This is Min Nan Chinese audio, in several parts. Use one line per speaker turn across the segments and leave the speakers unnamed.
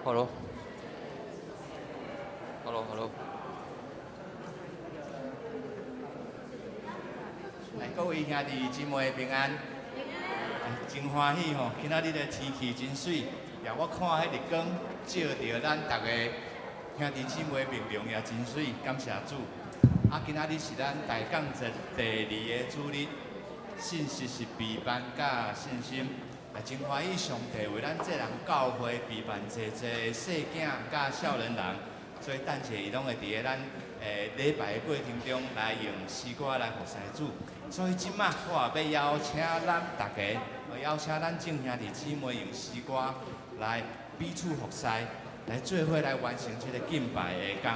Hello，Hello，Hello。
來，各位兄弟姊妹平安，真歡喜吼！今仔日的天氣真媠，也我看彼日光照著咱逐个兄弟姊妹面容也真媠，感謝主。啊，今仔日是咱大港節第二个主日，信實是備辦佮信心，也真歡喜上帝為咱這人教會備辦濟濟細囝佮少年人，所以等者伊攏會佇咧咱禮拜的過程中來用詩歌來服侍主。所以這馬我也欲邀請咱逐家，邀請咱眾兄弟姊妹用詩歌來彼此服侍，來做伙來完成這个敬拜的工。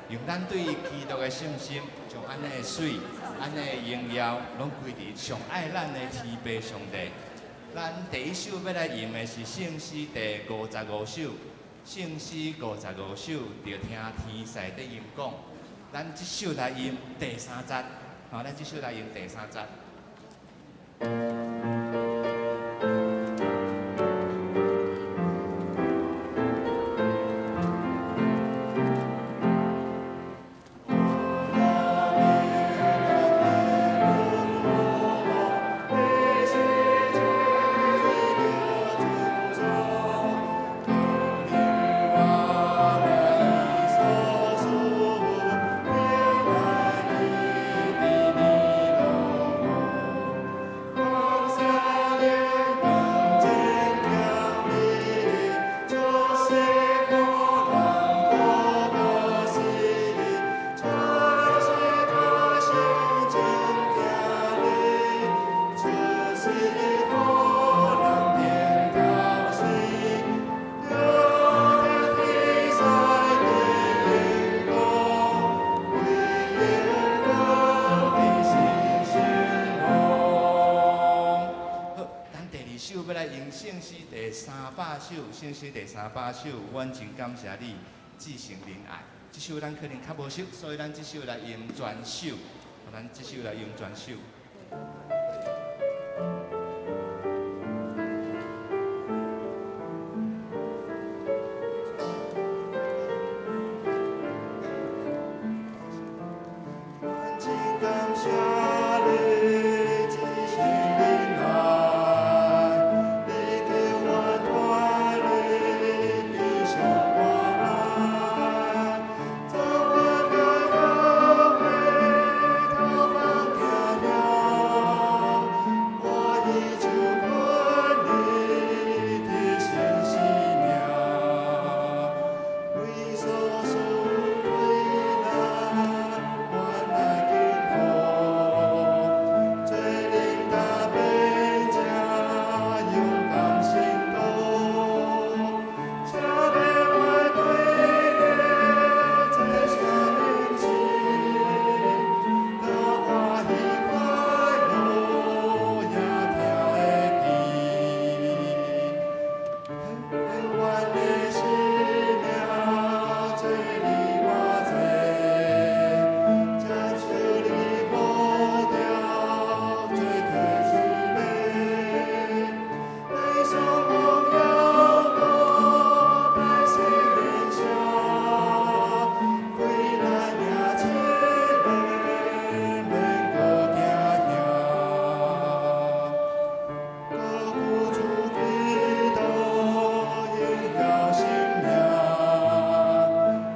用咱對基督的信心，將按呢的媠、按呢的榮耀，攏歸佇上愛咱的天父上帝。咱第一首欲來用的是聖詩第五十五首，聖詩五十五首，著聽天使佇吟講。咱這首來用第三節，好，咱這首來用第三節。聖詩第300首，阮真感謝你，至聖仁愛。這首咱可能較無熟，所以咱這首來用全首。咱這首來用全首。阮真感謝你，至聖仁愛，你救我脫離地上患難，從我的後背頭髮行了，我已就困你的信實命，為所受困難，我來敬奉，罪人大悲者勇敢行動，下面我對你這下面情，得歡喜快樂也聽會記。阮的生命做你偌濟，接受你呼召做提子妹，來頌榮耀我百姓靈下，歸來領千年免閣驚嚇。高舉主基督榮耀聖名，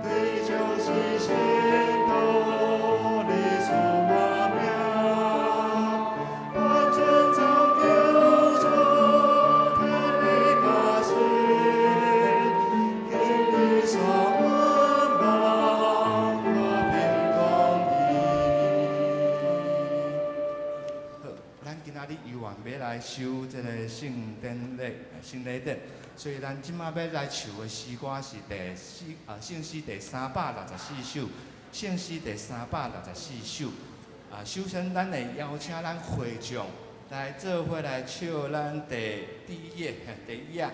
對將是聖道你賜我命，完全造救主天的家室，經歷所願望和平公義。好，咱今仔日猶原欲來守這个聖典禮、聖禮典，所以咱這馬欲來唱的詩歌是第四啊聖詩第364首，聖詩第364首。啊，首先咱會邀請咱會眾來做伙來唱咱第一頁，第一頁，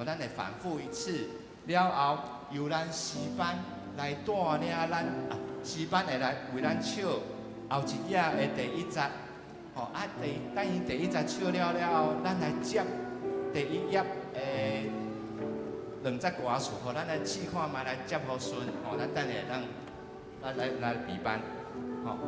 咱會反覆一次，了後由咱詩班來帶領咱啊，詩班會來為咱唱後一頁的第一節。吼啊，等伊第一節唱了了後，咱來接第一頁的兩節歌詞，吼，咱來試看覓來接予順，吼，咱等下咱來來來比班，吼。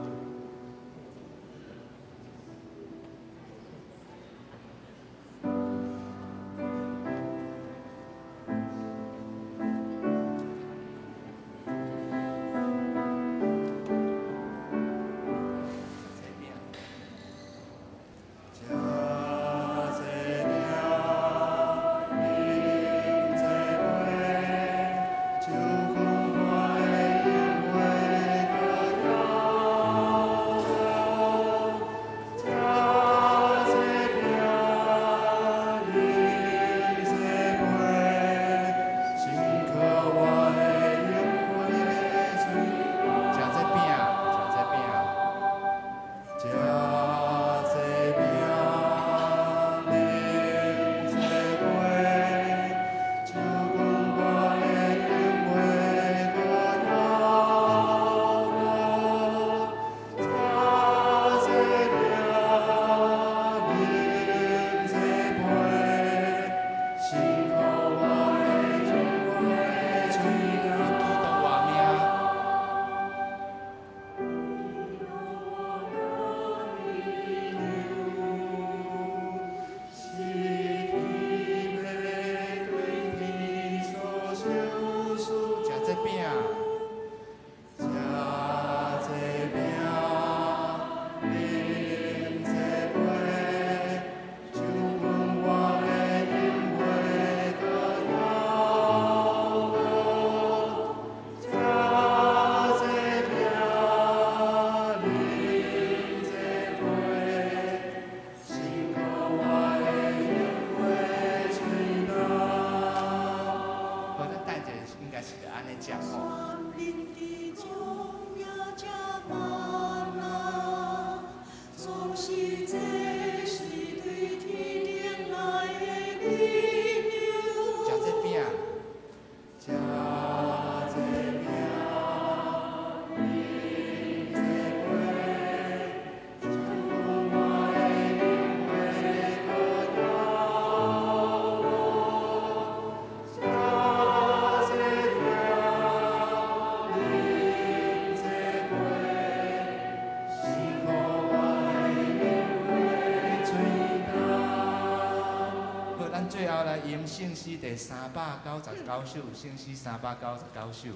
聖詩第399首，聖詩399首。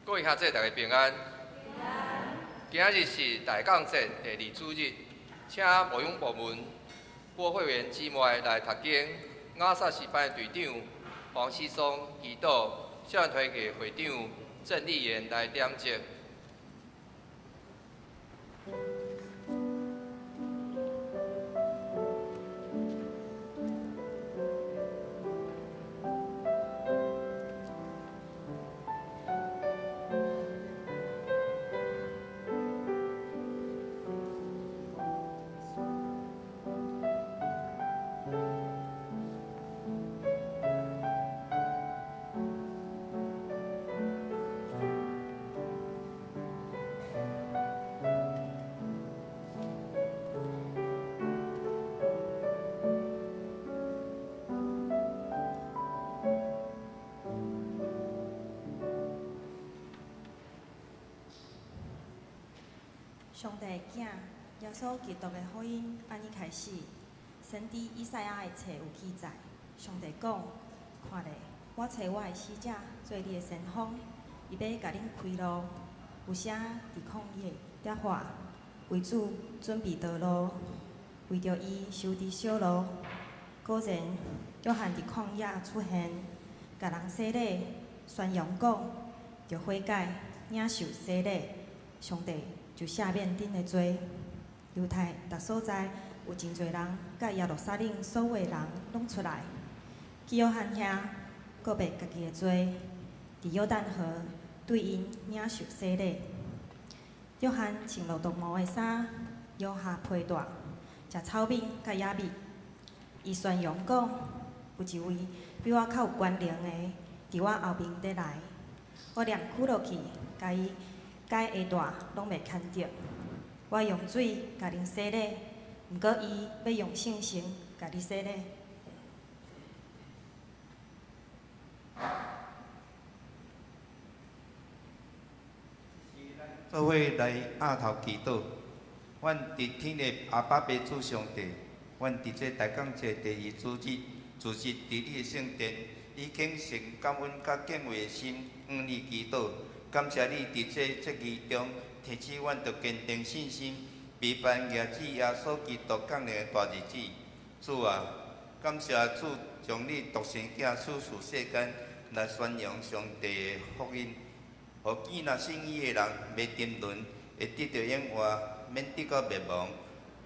各位兄弟，大家平安。今仔日是大降節第二主日，請牧養部門郭會員姊妹來讀經。亞薩詩班隊長黃思松祈禱，少年團契會長鄭麗妍來點燭。
上帝的囝耶穌基督的福音按呢開始，先知以賽亞的冊有記載，上帝講：看咧，我差我的使者做你的先鋒，伊欲共恁開路。有聲佇曠野遐喊，為主準備道路，為著伊修直小路。果然，約翰佇曠野出現，共人洗禮，宣揚講：著悔改，領受洗禮，上帝就赦免恁的罪。猶太逐所在有真濟人，佮耶路撒冷所有的人攏出來，去約翰遐告白家己的罪，佇約旦河對𪜶領受洗禮。約翰穿駱駝毛的衫，腰下皮帶，食草蜜佮野蜜。伊宣揚講，有一位比我較有權能的，佇我後面佇來，我連屈落去，共伊解鞋帶攏袂堪得。我用水共恁洗禮，毋過伊欲用聖神共你洗禮。
做伙來額頭祈禱，阮佇天的阿爸父主上帝，阮佇這大感節第二主日，主日佇你的聖殿，以虔誠感恩佮敬畏的心，向你祈禱，感謝你佇這節期中，提醒阮著堅定信心，期盼耶子耶穌基督降臨的大日子。主啊，感謝主將你獨生囝賜予世間，來宣揚上帝的福音，予見若信伊的人袂沉淪，會得著永活，免得到滅亡。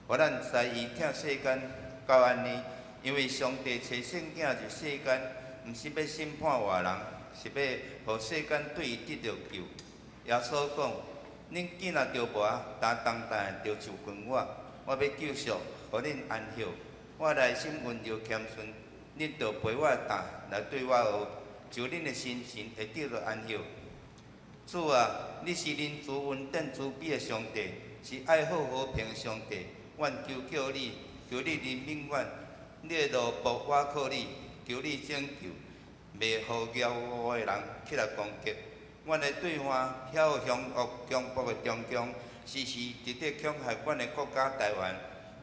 予咱知伊疼世間到按呢，因為上帝差聖囝入世間，毋是欲審判活人，是欲予世間對伊得著救。耶穌講：恁囝若著無，擔重擔的，著就近我，我欲救贖，予恁安歇。我內心溫柔謙遜，恁著背我的擔來對我學，就恁的心神會得著安歇。主啊，你是仁慈恩典慈悲的上帝，是愛好和平的上帝。阮求叫你，求你憐憫阮，你的奴僕倚靠你，求你拯救，袂予驕傲的人起來攻擊。阮的對岸遐有兇惡強暴的中共，時時佇咧恐嚇阮的國家台灣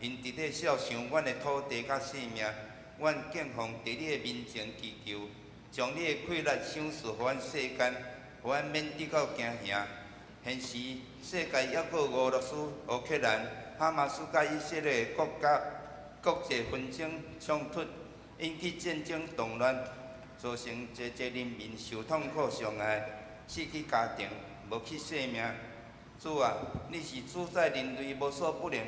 ，𪜶佇咧肖想阮的土地佮性命。阮敬奉佇你的面前祈求，將你的氣力賞賜予阮世間，予阮免得到驚嚇。現時世界猶閣有俄羅斯、烏克蘭、哈馬斯佮以色列國家國際紛爭衝突，引起戰爭動亂，造成濟濟人民受痛苦傷害，失去家庭，無去性命。主啊，你是主宰人類無所不能、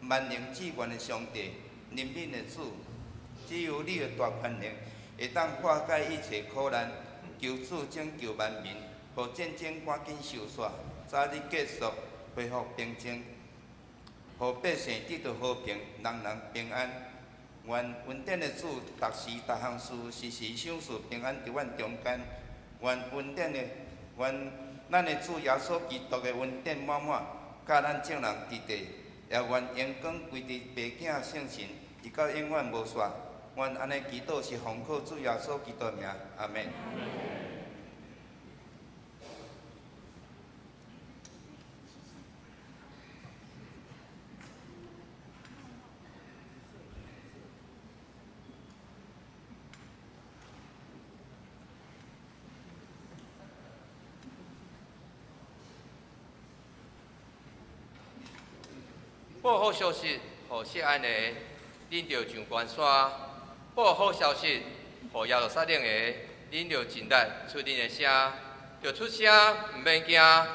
萬能至源的上帝，憐憫的主，只有你的大權能，會當化解一切苦難，求主拯救萬民，予戰爭趕緊收煞，早日結束，恢復平靜，予百姓得著和平，人人平安。願恩典的主，逐時逐項事，時時賞賜平安佇阮中間。願恩典的，願咱的主耶穌基督的恩典滿滿，佮咱眾人佇地，也願榮光歸佇父子聖神，直到永遠無煞。阮按呢祈禱是奉靠主耶穌基督的名，阿們。
報好消息，予錫安的，恁著上懸山；報好消息，予耶路撒冷的，恁著盡力出恁的聲，著出聲，毋免驚。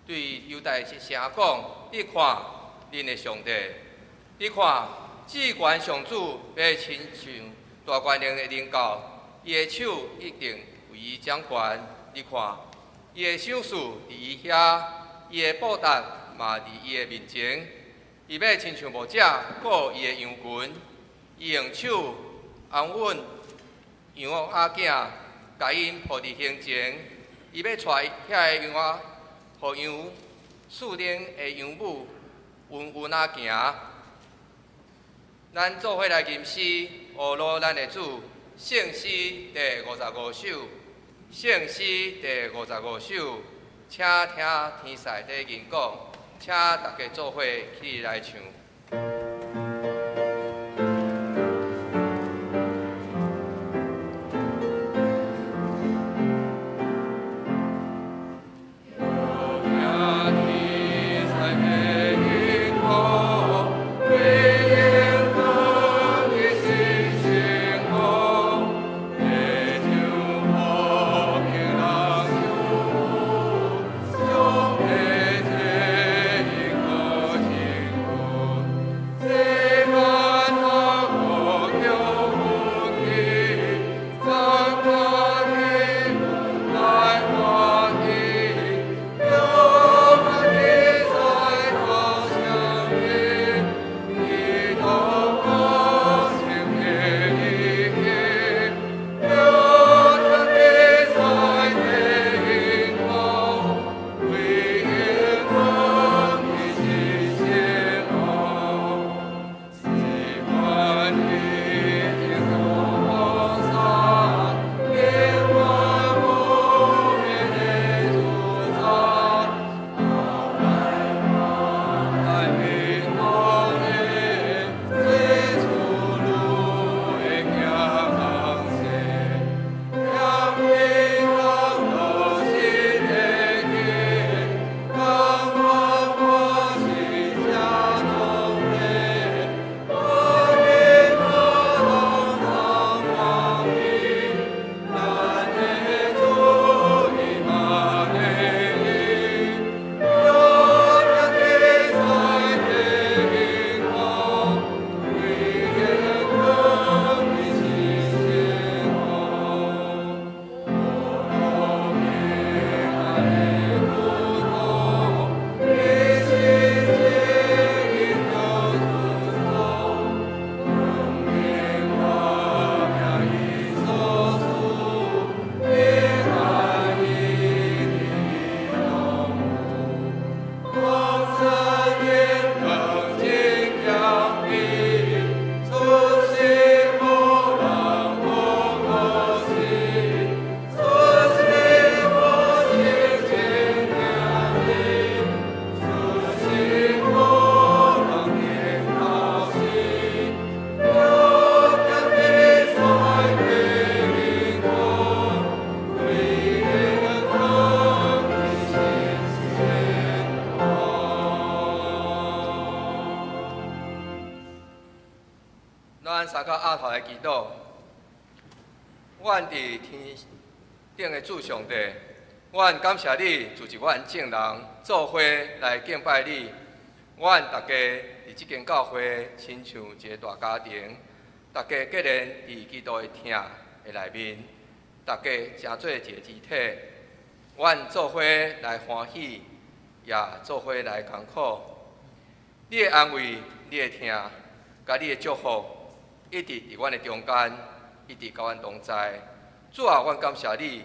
對猶大的城講：你看，恁的上帝，你看，至懸上主欲親像大權能的臨到，伊的手一定為伊掌權。你看，伊的賞賜佇伊遐，伊的報答嘛佇伊的面前。伊欲親像牧者顧伊的羊群，伊用手安穩羊仔囝，共𪜶抱佇胸前。伊欲帶遐个羊仔，予羊飼領的羊母穩穩仔行。咱做伙來吟詩，呵咾咱的主，聖詩第55首，聖詩第55首，請聽天使咧吟講。請大家做伙起來唱。咱三个阿头來祈禱，阮佇天頂的主上帝，阮感謝你，組織阮眾人做伙來敬拜你。阮大家佇這間教會，親像一個大家庭，大家結連佇基督的疼的內面，大家成做一個肢體。阮做伙來歡喜，也做伙來艱苦。你的安慰，你的疼，佮你的祝福，一直佇阮的中間，一直佮阮同在。主啊，阮感謝你，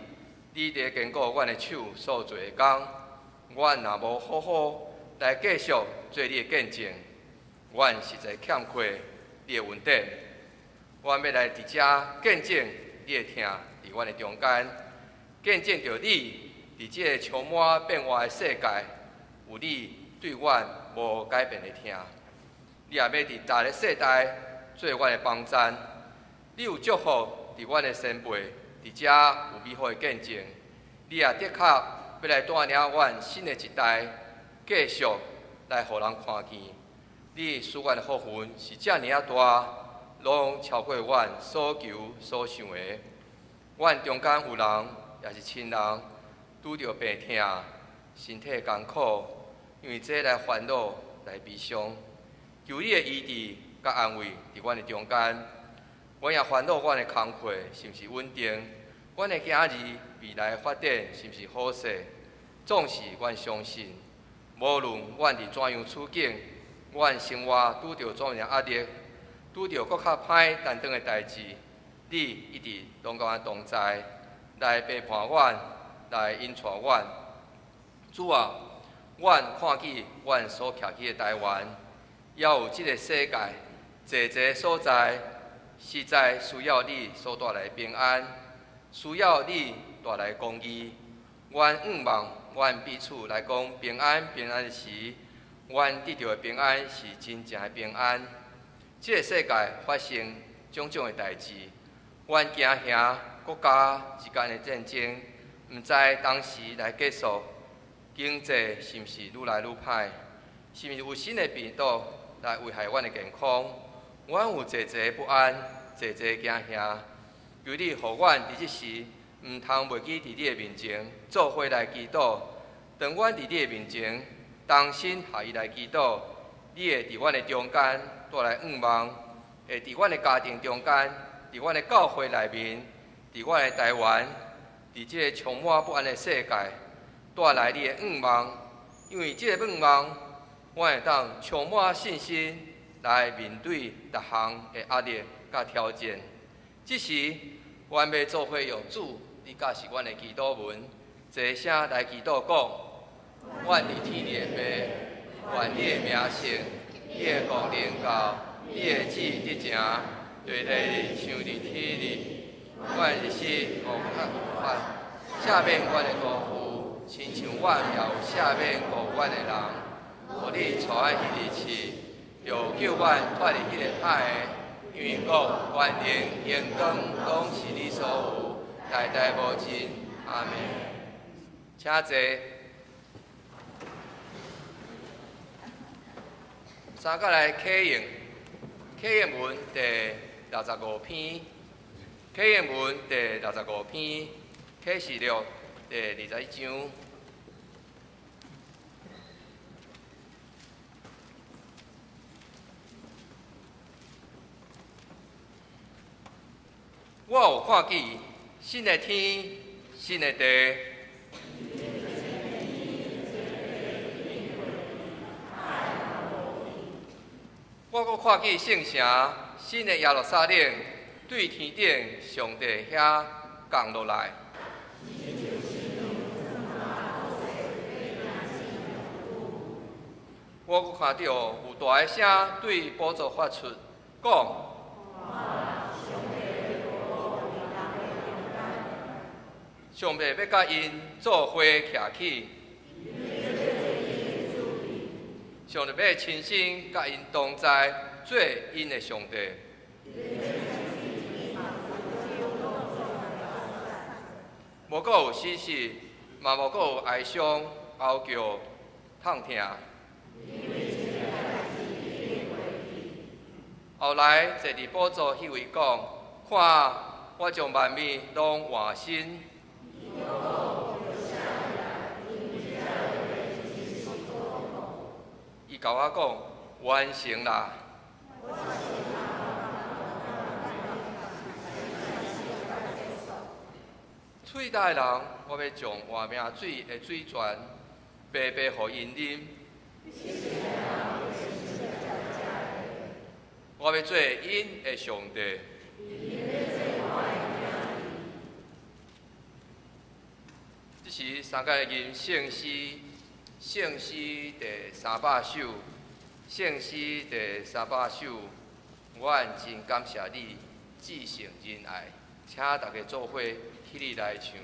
你佇堅固阮的手所做的工。阮若無好好來繼續做你的見證，阮實在欠缺你的恩典。阮欲來佇遮見證你的疼佇阮的中間，見證著你佇這个充滿變化的世界，有你對阮無改變的疼。你也欲佇逐个世代做阮的幫贊，你有祝福佇阮的先輩，佇遮有美好的見證。你也的確欲來帶領阮新的一代，繼續來予人看見。你賜阮的福分是遮爾仔大，攏超過阮所求所想的。阮中間有人，也是親人，拄著病痛，身體艱苦，因為這來煩惱、來悲傷。求你的醫治佮安慰佇阮的中間。阮也煩惱阮的工課是毋是穩定，阮的囝兒未來發展是毋是好勢。總是阮相信，無論阮佇怎樣處境，阮生活拄著怎樣壓力，拄著閣較歹擔當的代誌，你一直攏佮阮同在，來陪伴阮，來引帶阮。主啊，阮看見阮所徛起的台灣，猶有這个世界，濟濟所在，實在需要你所帶來的平安，需要你帶來公義。阮向望，阮彼此來講平安平安的時，阮得著的平安是真正的平安。這个世界發生種種的代誌，阮驚嚇國家之間的戰爭，毋知當時來結束，經濟是毋是愈來愈歹？是毋是有新的病毒來危害阮的健康？阮有濟濟不安，濟濟驚嚇。求你予阮佇這時，毋通袂記佇你的面前做伙來祈禱。當阮佇你的面前同心合意來祈禱，你會佇阮的中間帶來向望，會佇阮的家庭中間，佇阮的教會內面，佇阮的台灣，佇這个充滿不安的世界，帶來你的向望。因為這个向望，阮會當充滿信心來面對逐項的壓力佮挑戰。這時，阮欲做伙用主，你教示阮的祈禱文，齊聲來祈禱講：阮佇天裡的父，願你的名聖，你的國臨到，你的旨意得成，佇地裡像佇天裡。阮日時予阮，赦免阮的辜負，親像阮也有赦免辜負阮的人。予你帶阮去入試，著救阮脫離彼个歹的。因為國、權能、榮光，攏是你所有，代代無盡。阿們。請坐。三角來啟應，啟應文第六十五篇，啟應文第六十五篇，啟示錄第21章。我有看見新的天，新的地。我閣看見聖城，新的耶路撒冷，對天頂上帝遐降落來。我閣看著有大的聲對寶座發出，講：上帝欲佮𪜶做伙徛起，上帝欲親身佮𪜶同在，做𪜶的上帝。無閣有死死，嘛無閣有哀傷、哀叫、痛疼。後來坐佇寶座彼位講：看啊，我將萬物攏換新。伊共我講：完成啦！喙焦的人，我欲將活命水的水泉白白予𪜶啉。我欲做𪜶的上帝。這時三個吟聖詩，聖詩第300首，聖詩第300首，阮真感謝你，至聖仁愛，請大家做伙起立來唱。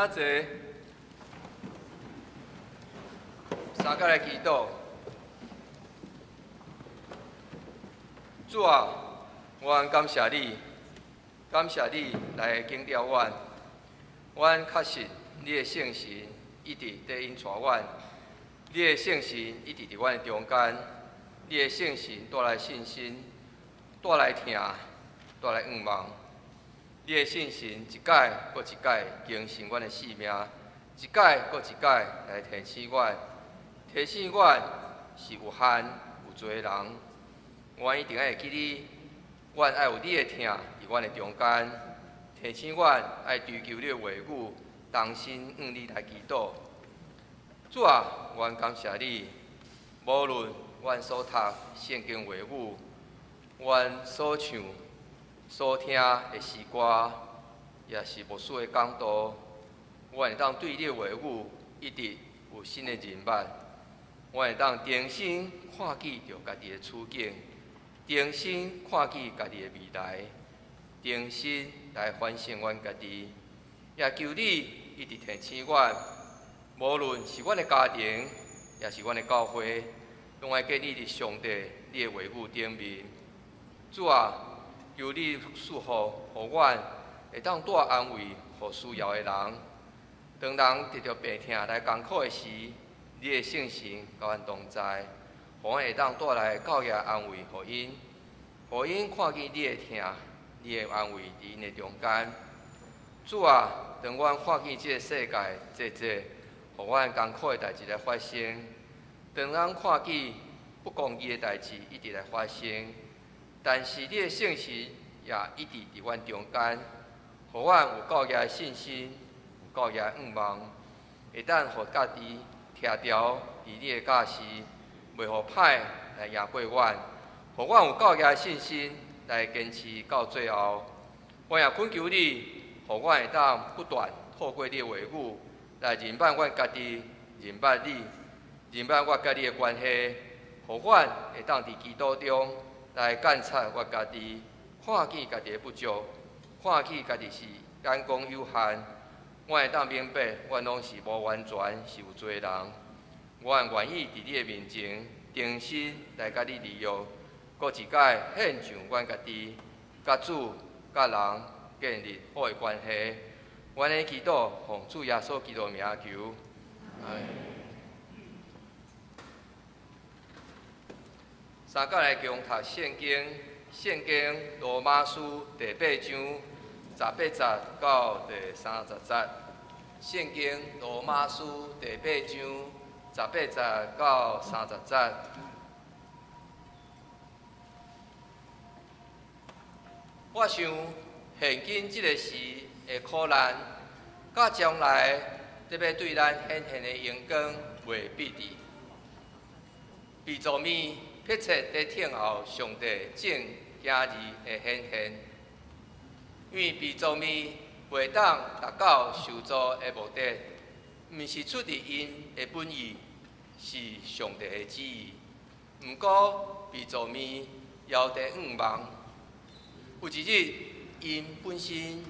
請坐。三佮來祈禱。主啊，阮感謝你，感謝你來警告阮。阮確信你的聖神一直在引帶阮，你的聖神一直佇阮的中間，你的聖神帶來信心，帶來疼，帶來盼望。你的聖神一擺閣一擺更新阮的生命，一擺閣一擺來提醒阮，提醒阮是有限有罪的人。阮一定愛會記你，阮愛有你的疼佇阮的中間，提醒阮愛追求你的話語，同心向你來祈禱。主啊，阮感謝你，無論阮所讀聖經話語，阮所唱、所聽的詩歌，也是牧師的講道，阮會當對你的話語一直有新的認捌，阮會當重新看見著家己的處境，重新看見家己的未來，重新來反省阮家己，也求你一直提醒阮，無論是阮的家庭，也是阮的教會，攏愛建立佇上帝你的話語頂面。主啊，求你賜福，予阮會當帶安慰予需要的人。當人得著病痛來艱苦的時，你的聖神佮阮同在，予阮會當帶來教育安慰予𪜶，予𪜶看見你的疼，你的安慰佇𪜶的中間。主啊，當阮看見這个世界濟濟，予阮艱苦的代誌來發生；當咱看見不公義的代誌一直來發生，但是你的聖神也一直佇阮中間，予阮有夠額的信心，有夠額的盼望，會當予家己徛牢佇你的教示，袂予歹來贏過阮，予阮有夠額的信心來堅持到最後。我也懇求你，予阮會當不斷透過你的話語來認捌阮家己，認捌你，認捌我佮你的關係，予阮會當佇基督中來監察我家己，看見家己的不足，看見家己是眼光有限，我會當明白，阮攏是無完全，是有罪的人。我願意佇你的面前，重新來佮你立約，閣一擺獻上阮家己，佮主、佮人建立好的關係。阮的祈禱，奉主耶穌基督名求。三佮來共讀聖經，聖經羅馬書第八章十八節到第三十節。聖經羅馬書第八章十八節到三十節。我想現今這个時的苦難，佮將來得欲對咱顯現的榮光袂比佇。被造物迫切佇等候上帝眾囝兒的顯現，因為被造物袂當達到受造的目的，毋是出佇𪜶的本意，是上帝的旨意。毋過被造物猶佇向望，有一日𪜶本身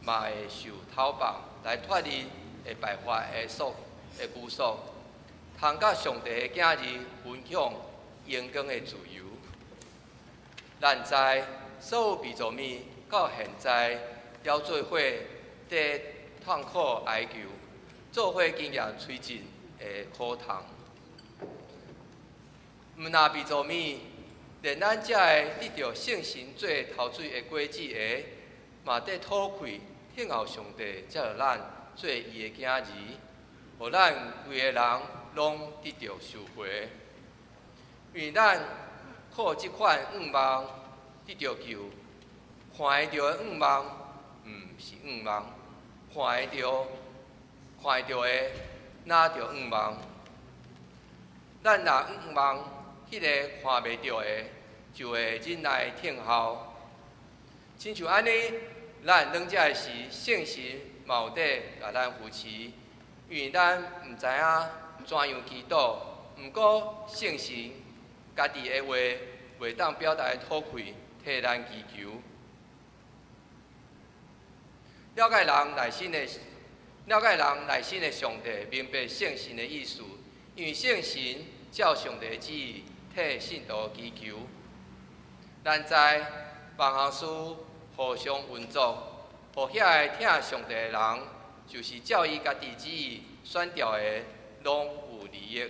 嘛會受討放來脫離會敗壞的束的拘束，通佮上帝的囝兒分享榮光的自由。咱知所有被造物到現在猶做伙佇痛苦哀求，做伙經驗摧盡的苦痛。毋若被造物，連咱這个得著聖神做頭水的果子的，嘛佇討氣等候上帝接納咱做伊的囝兒，予咱規个人攏得著贖回。因為咱靠這款向望得著救，看會著的向望，毋是向望，看會著、看會著的，哪著向望？咱若向望彼个看袂著的，就會忍耐等候。親像按呢，咱軟弱時，聖神嘛有佇共咱扶持，因為咱毋知影怎樣祈禱，毋過聖神家己的話袂當表達的討氣，替咱祈求。了解人內心的了解人內心的上帝，明白聖神的意思，因為聖神照上帝的旨意替信徒祈求。咱知萬項事互相運作，予遐个疼上帝的人，就是照伊家己旨意選召的，攏有利益。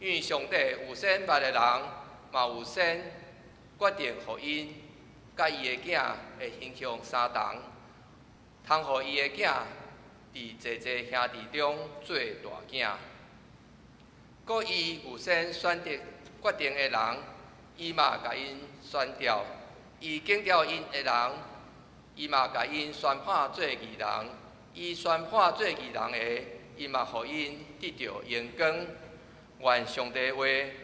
因為上帝預先捌的人，嘛預先決定予𪜶佮伊的囝的形象相同，通予伊的囝佇濟濟兄弟中做大囝。閣伊預先選擇決定的人，伊嘛共𪜶選召；伊揀召𪜶的人，伊嘛共𪜶宣判做義人；伊宣判做義人的，伊嘛予𪜶得著榮光。願上帝的話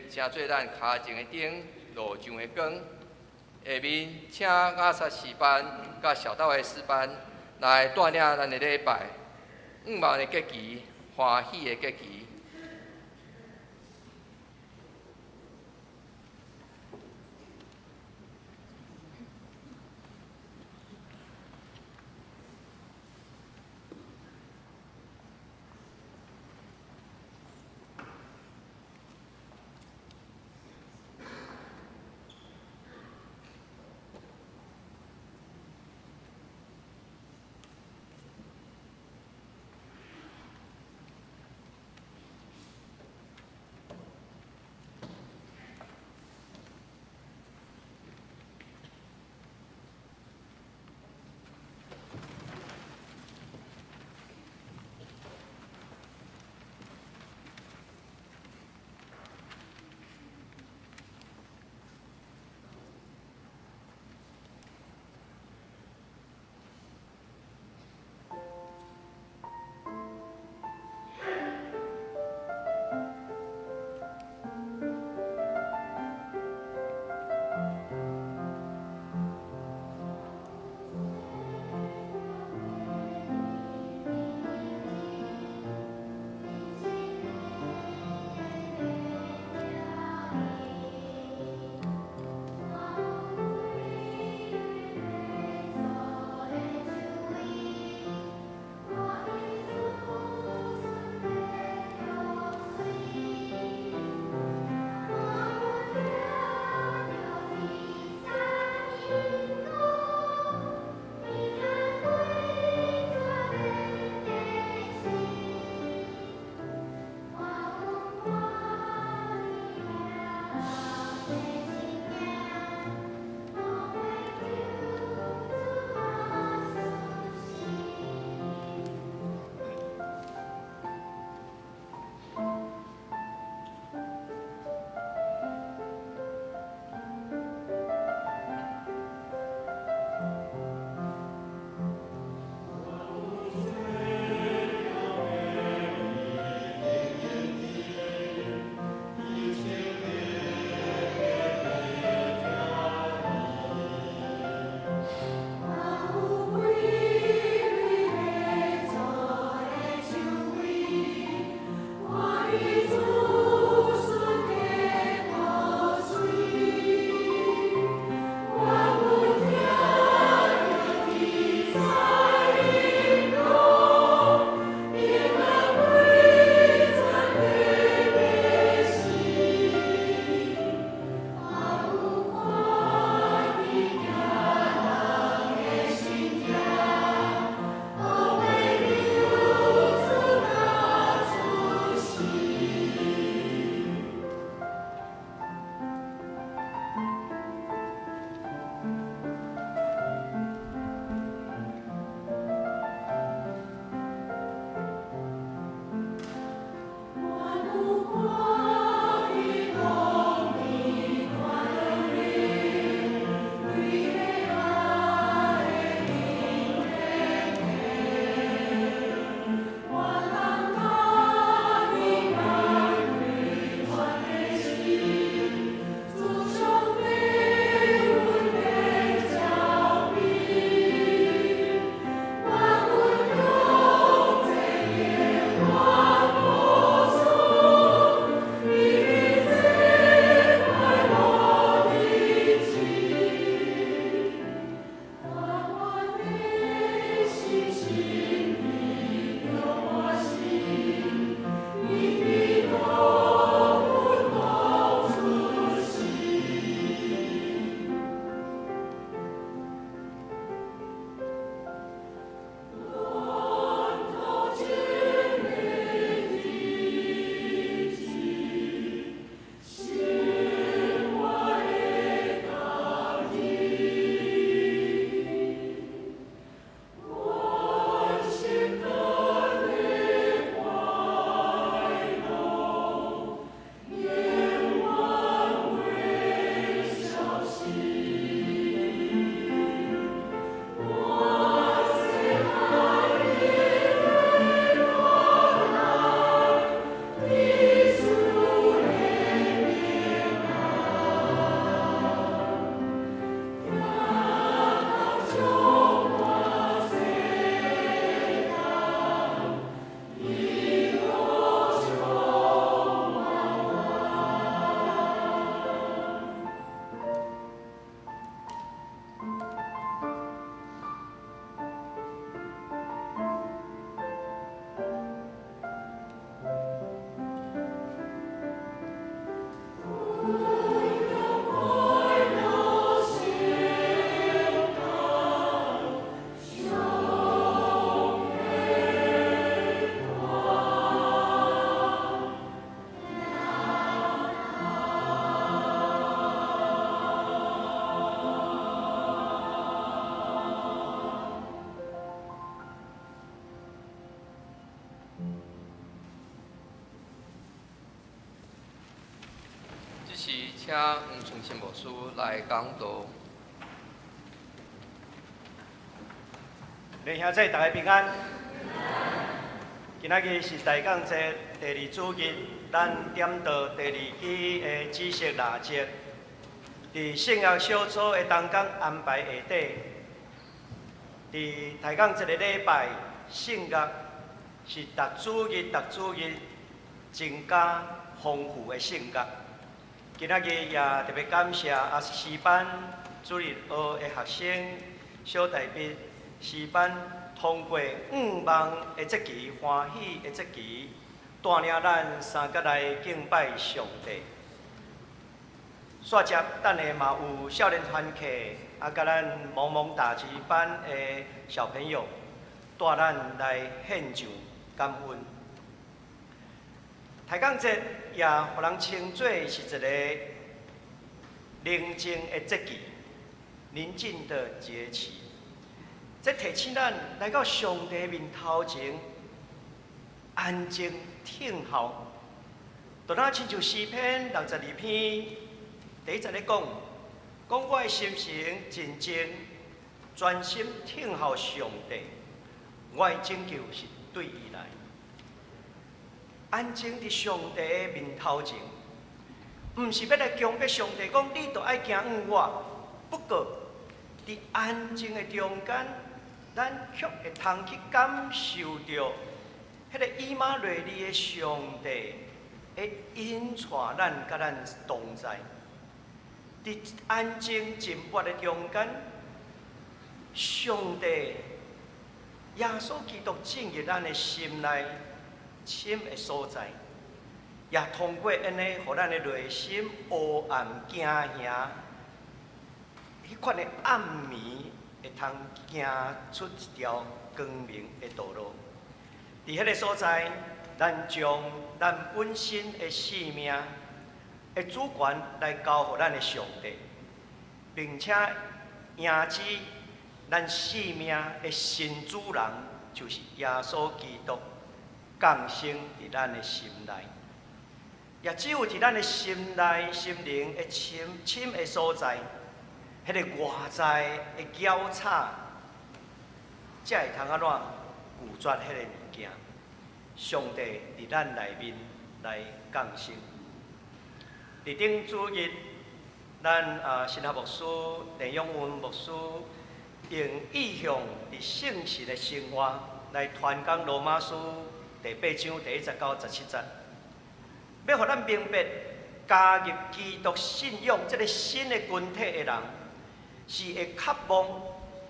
成做咱跤前的燈，路上的光。下面請亞薩詩班佮小道的詩班來帶領咱的禮拜，向望的節期，歡喜的節期。請黃春新牧師來講道。
弟兄姊妹，大家平安。今仔日是大降節第二主日，咱點到第二支的紫色蠟燭，佇聖樂小組的同工安排下底，佇大降節的禮拜，聖樂是逐主日、逐主日增加豐富的聖樂。今仔日也特別感謝阿詩班主日學的學生小代表詩班通過願望的節期、歡喜的節期，帶領咱三個來敬拜上帝。煞接等下嘛有少年團契，啊，佮咱萌萌打擊班的小朋友帶咱來獻上感恩。大降節也予人稱做是一個寧靜的節期，寧靜的節期。這提醒咱來到上帝面頭前，安靜聽候。就若親像詩篇62篇第一節咧講，講我的心神靜靜，專心聽候上帝，我的拯救是對伊來。安靜佇上帝的面頭前，毋是欲來強迫上帝講你著愛行向我。不過，佇安靜的中間，咱卻會通去感受著彼個以馬內利的上帝會引帶咱佮咱同在。佇安靜靜默的中間，上帝耶穌基督進入咱的心內深的所在，也通過按呢，予咱的內心黑暗驚嚇，彼款的暗暝會通行出一條光明的道路。佇彼個所在，咱將咱本身的性命的主權來交予咱的上帝，並且迎接咱性命的新主人，就是耶穌基督降生佇咱的心內。也只有佇咱的心內、心靈的深深的所在，彼個外在的攪吵，才會通按怎拒絕彼個物件。上帝佇咱內面來降生。佇頂主日，咱神學牧師鄭永文牧師用異象佇聖神的生活來傳講羅馬書第八章第一節到17節，欲予咱明白加入基督信仰這个新的群體的人，是會渴望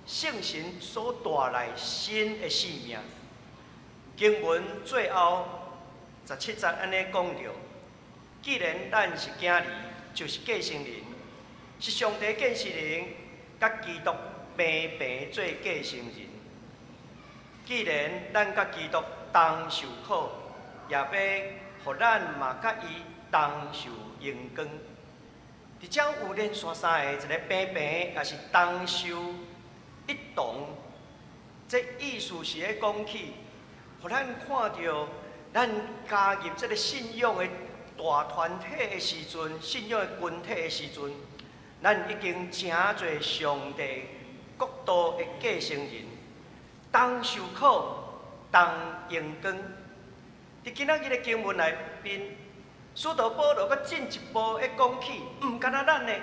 聖神所帶來新的生命。經文最後17節按呢講著：既然咱是囝兒，就是繼承人，是上帝繼承人，佮基督平平做繼承人。既然咱佮基督同受苦，也欲予咱嘛佮伊同受榮光。佇遮有連續三个，一个平平，也是同受一同。這意思是咧講起，予咱看著咱加入這个信仰的大團體的時陣，信仰的群體的時陣，咱已經成做上帝國度的繼承人，同受苦，同榮光。佇今仔日的經文內面，使徒保羅閣進一步的講起，毋干焦咱的，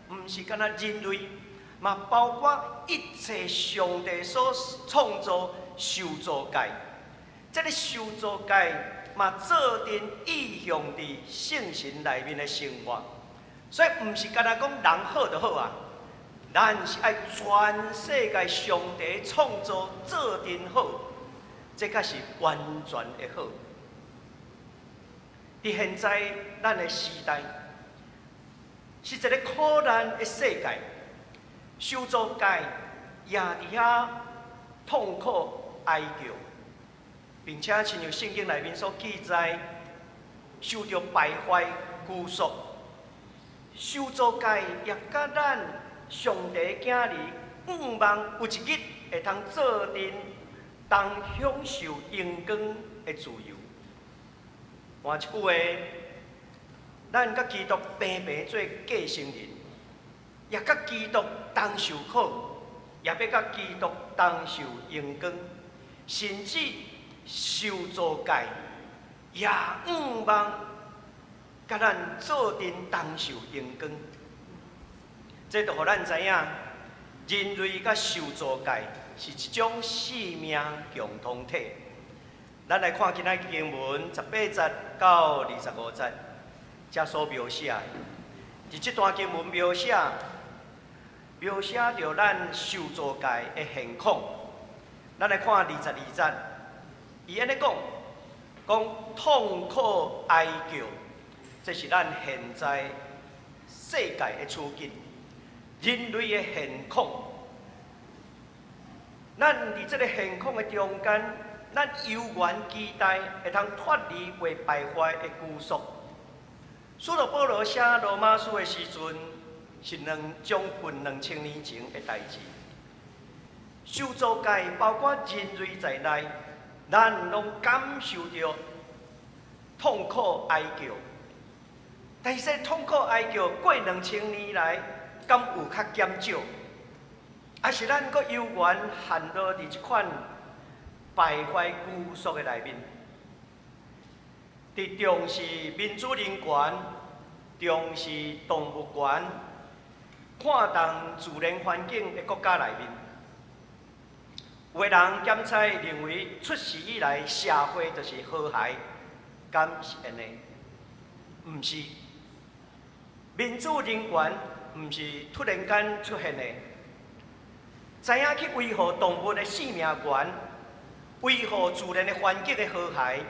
毋是干焦人類，嘛包括一切上帝所創造受造界。這个受造界嘛，做陣異象佇聖神內面的生活，所以毋是干焦講人好就好啊，咱是愛全世界上帝創造做陣好，這才是完全的好。佇現在咱的時代，是一个苦難的世界，受造界也佇遐痛苦哀叫，並且親像聖經內面所記載，受著敗壞拘束，受造界也佮咱上帝囝兒向望有一日會通做陣同享受榮光的自由。換一句話，咱佮基督平平做繼承人，也佮基督同受苦，也欲佮基督同受榮光，甚至受造界也向望佮咱做陣同受榮光。這就予咱知影，人類佮受造界是一種生命共同體。咱來看今仔日經文18節到25節，遮所描寫的。佇這段經文描寫，描寫著咱受造界的現況。咱來看22節，伊按呢講，講痛苦哀叫，這是咱現在世界的處境，人類的現況。咱佇這个現況的中間，咱猶原期待會通脫離袂敗壞的拘束。使徒保羅寫羅馬書的時陣，是將近2000年前的代誌。受造界包括人類在內，咱攏感受著痛苦哀叫。但是痛苦哀叫過2000年來，敢有較減少？抑是咱閣猶原陷落佇這款敗壞拘束的內面？佇重視民主人權、重視動物權、看重自然環境的國家內面，有的人檢採認為出世以來社會就是和諧，敢是按呢？毋是，民主人權毋是突然間出現的。知影去維護動物的生命權，維護自然的環境的和諧，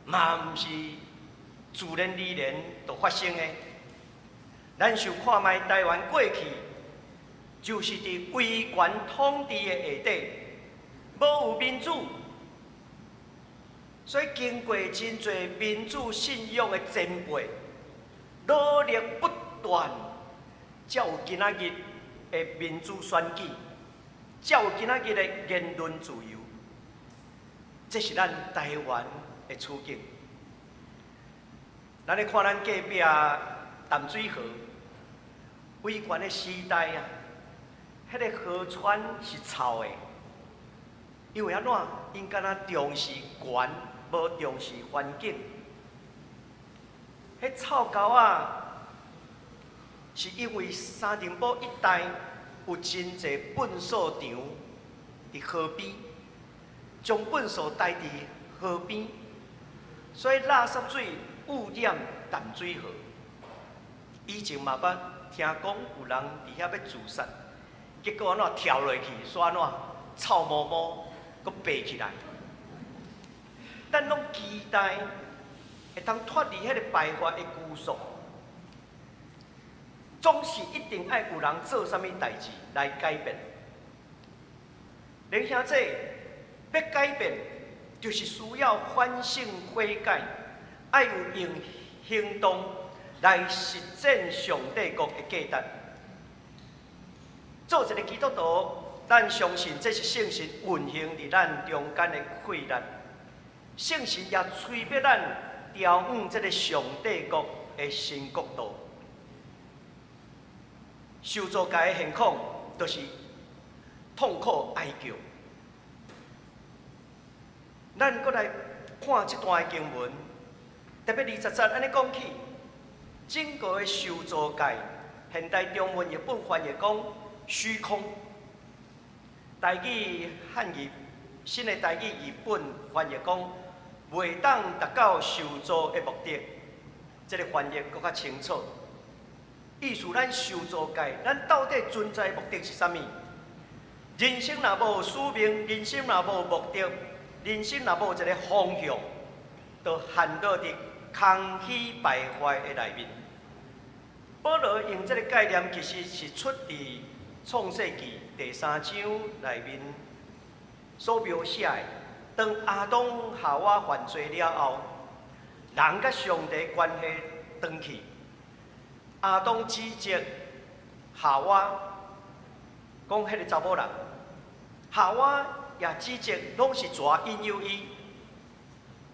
嘛毋是自然而然就發生的。咱想看覓台灣過去，就是佇威權統治的下底，無有民主，所以經過真濟民主信仰的前輩，努力不斷，才有今仔日的民主選舉，才有今仔日的言論自由。這是咱台灣的處境。咱咧看咱隔壁淡水河，威權的時代啊，彼个河川是臭的，因為按怎？𪜶敢若重視權，無重視環境。彼臭溝仔，是因為三重埔一帶有真濟糞掃場佇河邊，將糞掃帶佇河邊，所以垃圾水污染淡水河。以前嘛捌聽講有人佇遐欲自殺，結果按怎跳落去，煞按怎臭毛毛，閣爬起來。咱攏期待會當脫離彼个敗壞的拘束，總是一定愛有人做啥物代誌來改變。連兄弟，欲改變，就是需要反省悔改，愛有用行動來實踐上帝國的價值。做一个基督徒，咱相信這是聖神運行佇咱中間的氣力。聖神也催逼咱朝往這个上帝國的新國度。受造界的現況，就是痛苦哀叫。咱閣來看這段的經文，特別20節按呢講起，整個的受造界，現代中文譯本翻譯講虛空。台語漢語新的台語譯本翻譯講，袂當達到受造的目的，這个翻譯閣較清楚。意思咱受造界，咱到底存在的目的是啥物？人生若無使命，人生若無目的，人生若無一个方向，就陷落佇空虛敗壞的內面。保羅用這个概念，其實是出佇創世記第三章內面所描寫的。當亞當夏娃犯罪了後，人佮上帝關係斷去。亞當指責夏娃，講彼个查某人；夏娃也指責，攏是蛇引誘伊。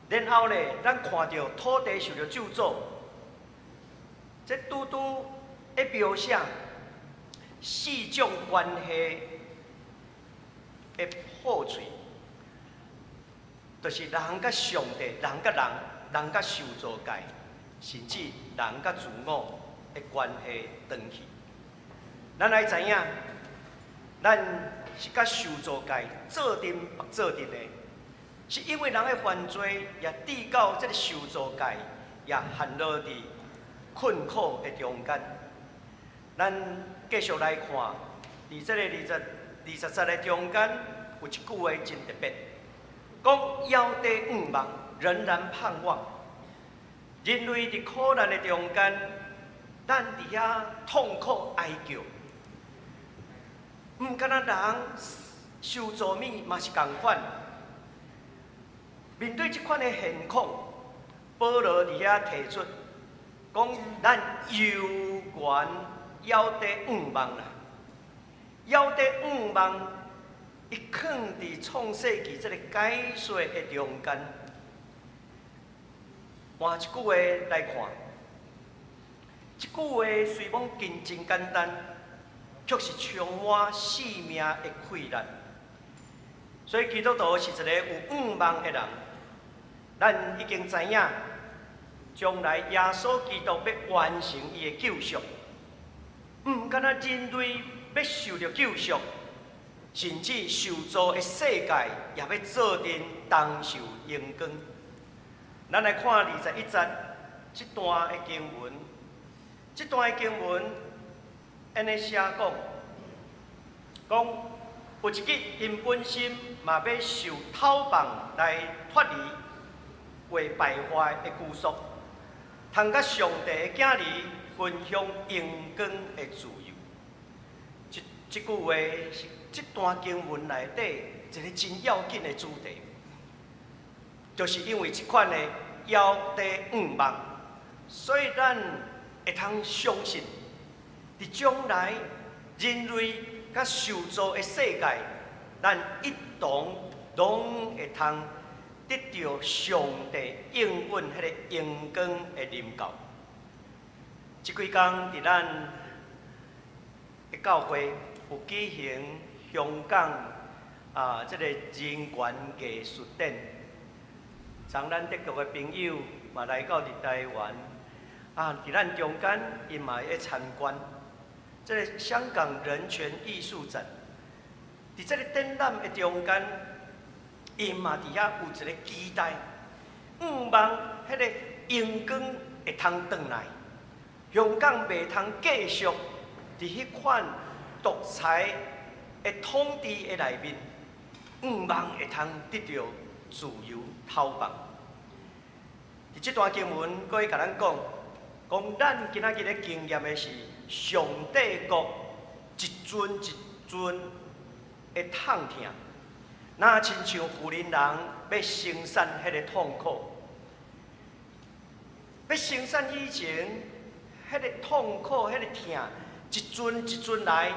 然後呢，咱看著土地受著咒詛，這拄拄咧描寫四種關係的破碎，就是人佮上帝、人佮人、人佮受造界，甚至人佮自我的關係斷去。咱愛知影，咱是佮受造界做陣縛做陣的，是因為人的犯罪，也致到這个受造界也陷落佇困苦的中間。咱繼續來看，佇這个20節的中間有一句話真特別，講猶帶向望，仍然盼望。人類佇苦難的中間，咱佇遐痛苦哀叫，毋敢若人受造物嘛是仝款。面對這款的現況，保羅佇遐提出，講咱猶原猶帶向望啦，猶帶向望，伊囥佇創世記這个解說的中間。換一句話來看，這句話雖罔真真簡單，卻是充滿生命的氣力。所以基督徒是一个有向望的人。咱已經知影，將來耶穌基督欲完成伊的救贖，毋敢若人類欲受著救贖，甚至受造的世界也欲做陣同受榮光。咱來看21節這段的經文，這段的經文按呢寫講，講有一日𪜶本身嘛欲受敨放來脫離會敗壞的拘束，通佮上帝的囝兒分享榮光的自由。這這句話是這段經文內底一個真要緊的主題，就是因為這款的猶帶向望，所以咱會通相信，佇將來人類佮受造的世界，咱一同攏會通得著上帝應允彼個榮光的臨到。這幾工佇咱的教會有舉行香港啊，這个人權藝術展，從咱德國的朋友嘛來到佇台灣，啊，佇咱中間𪜶嘛會參觀這个香港人權藝術展。佇這个展覽的中間，𪜶嘛佇遐有一个期待，向望彼个榮光會通轉來，香港袂通繼續佇彼款獨裁的統治的內面，向望會通得著自由敨放。佇這段經文，閣會共咱講，講咱今仔日咧經驗的是上帝國一陣一陣的痛疼，若親像婦人欲生產彼个痛苦，欲生產以前，彼个痛苦、彼个疼，一陣一陣來，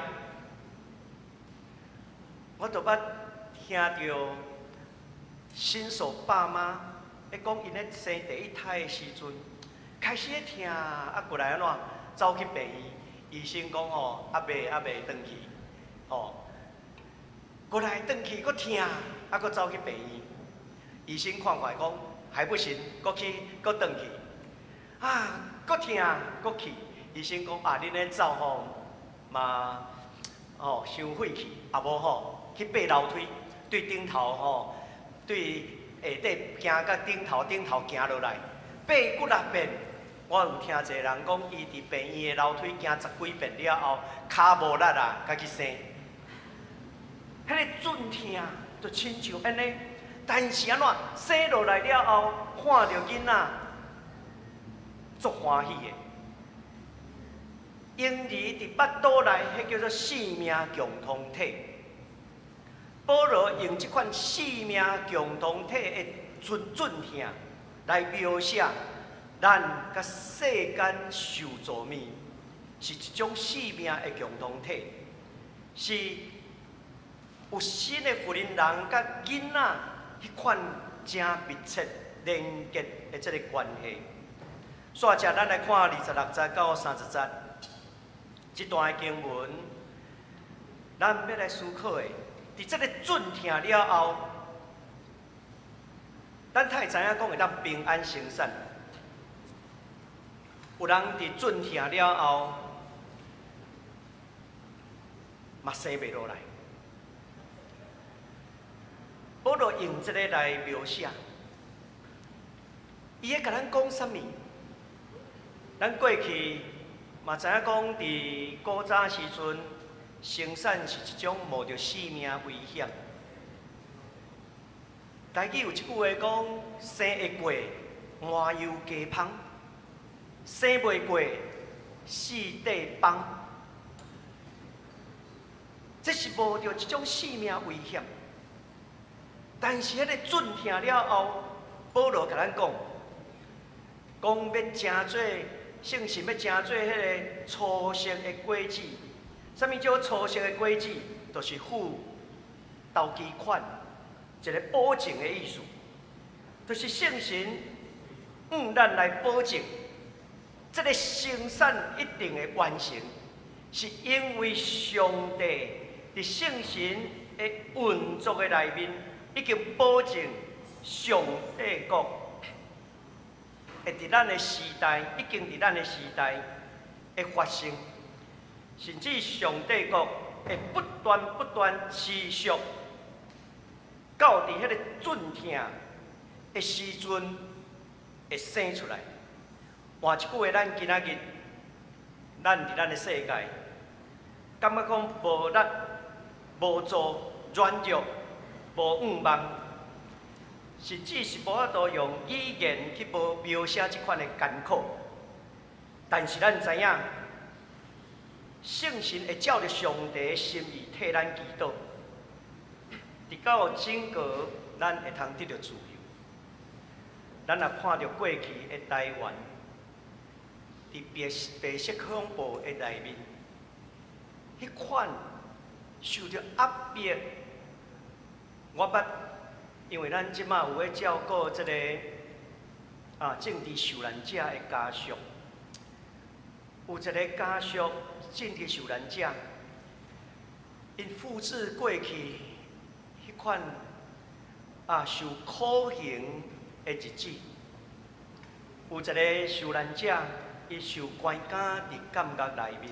我就捌聽著新手爸媽咧講，𪜶咧生第一胎的時陣，開始咧疼，啊過來按怎走去病院，醫生講吼，猶未轉去，吼，過來轉去，閣疼，啊閣走去病院，醫生看看講還不行，閣去閣轉去，啊，閣疼，閣去，醫生講啊，恁咧走吼嘛，吼傷費氣，啊無吼去爬樓梯，對頂頭吼，對下底行到頂頭，頂頭行落來，爬幾若遍。我有聽一个人講，伊佇病院的樓梯行十幾遍了後，跤無力啊，才去生。彼个陣痛就親像按呢，但是按怎生落來了後，看著囡仔，足歡喜的。嬰兒佇腹肚內，彼叫做生命共同體。保羅用這款生命共同體的陣陣痛來描寫咱佮世間受造物是一種生命的共同體，是有新的婦人佮囡仔彼款誠密切連結的這个關係。煞接咱來看26節到30節這段的經文，咱欲來思考的，佇這个陣痛了後，咱才會知影講會當平安生產。有人佇陣痛了後，嘛生袂落來。保羅用這个來描寫，伊咧共咱講啥物？咱過去嘛知影講，佇古早時陣，生產是一種冒著性命危險。台語有一句話講：生會過，麻油雞芳；生袂過，四塊枋。這是冒著一種性命危險。但是彼个陣痛了後，保羅共咱講，講欲成做聖神，欲成做彼个初熟的果子。啥物叫初熟的果子？就是付頭期款，一个保證的意思，就是聖神向咱來保證，這个生產一定會完成，是因為上帝佇聖神的運作的內面，已經保證上帝國會佇咱的時代，已經佇咱的時代會發生，甚至上帝國會不斷不斷持續到佇彼个陣痛的時陣會生出來。換一句話，咱今仔日，咱佇咱的世界，感覺講無力、無助、軟弱、無盼望，甚至是無法度用語言去描寫這款的艱苦。但是咱知影，聖神會照著上帝的心意替咱祈禱，直到整個咱會通得著自由。咱若看著過去的台灣，佇白色恐怖的內面，彼款受著壓迫，我捌，因為咱這馬有咧照顧這个政治受難者的家屬，有一个家屬政治受難者，𪜶復製過去彼款受苦刑的日子，有一个受難者，伊受關監佇監獄內面，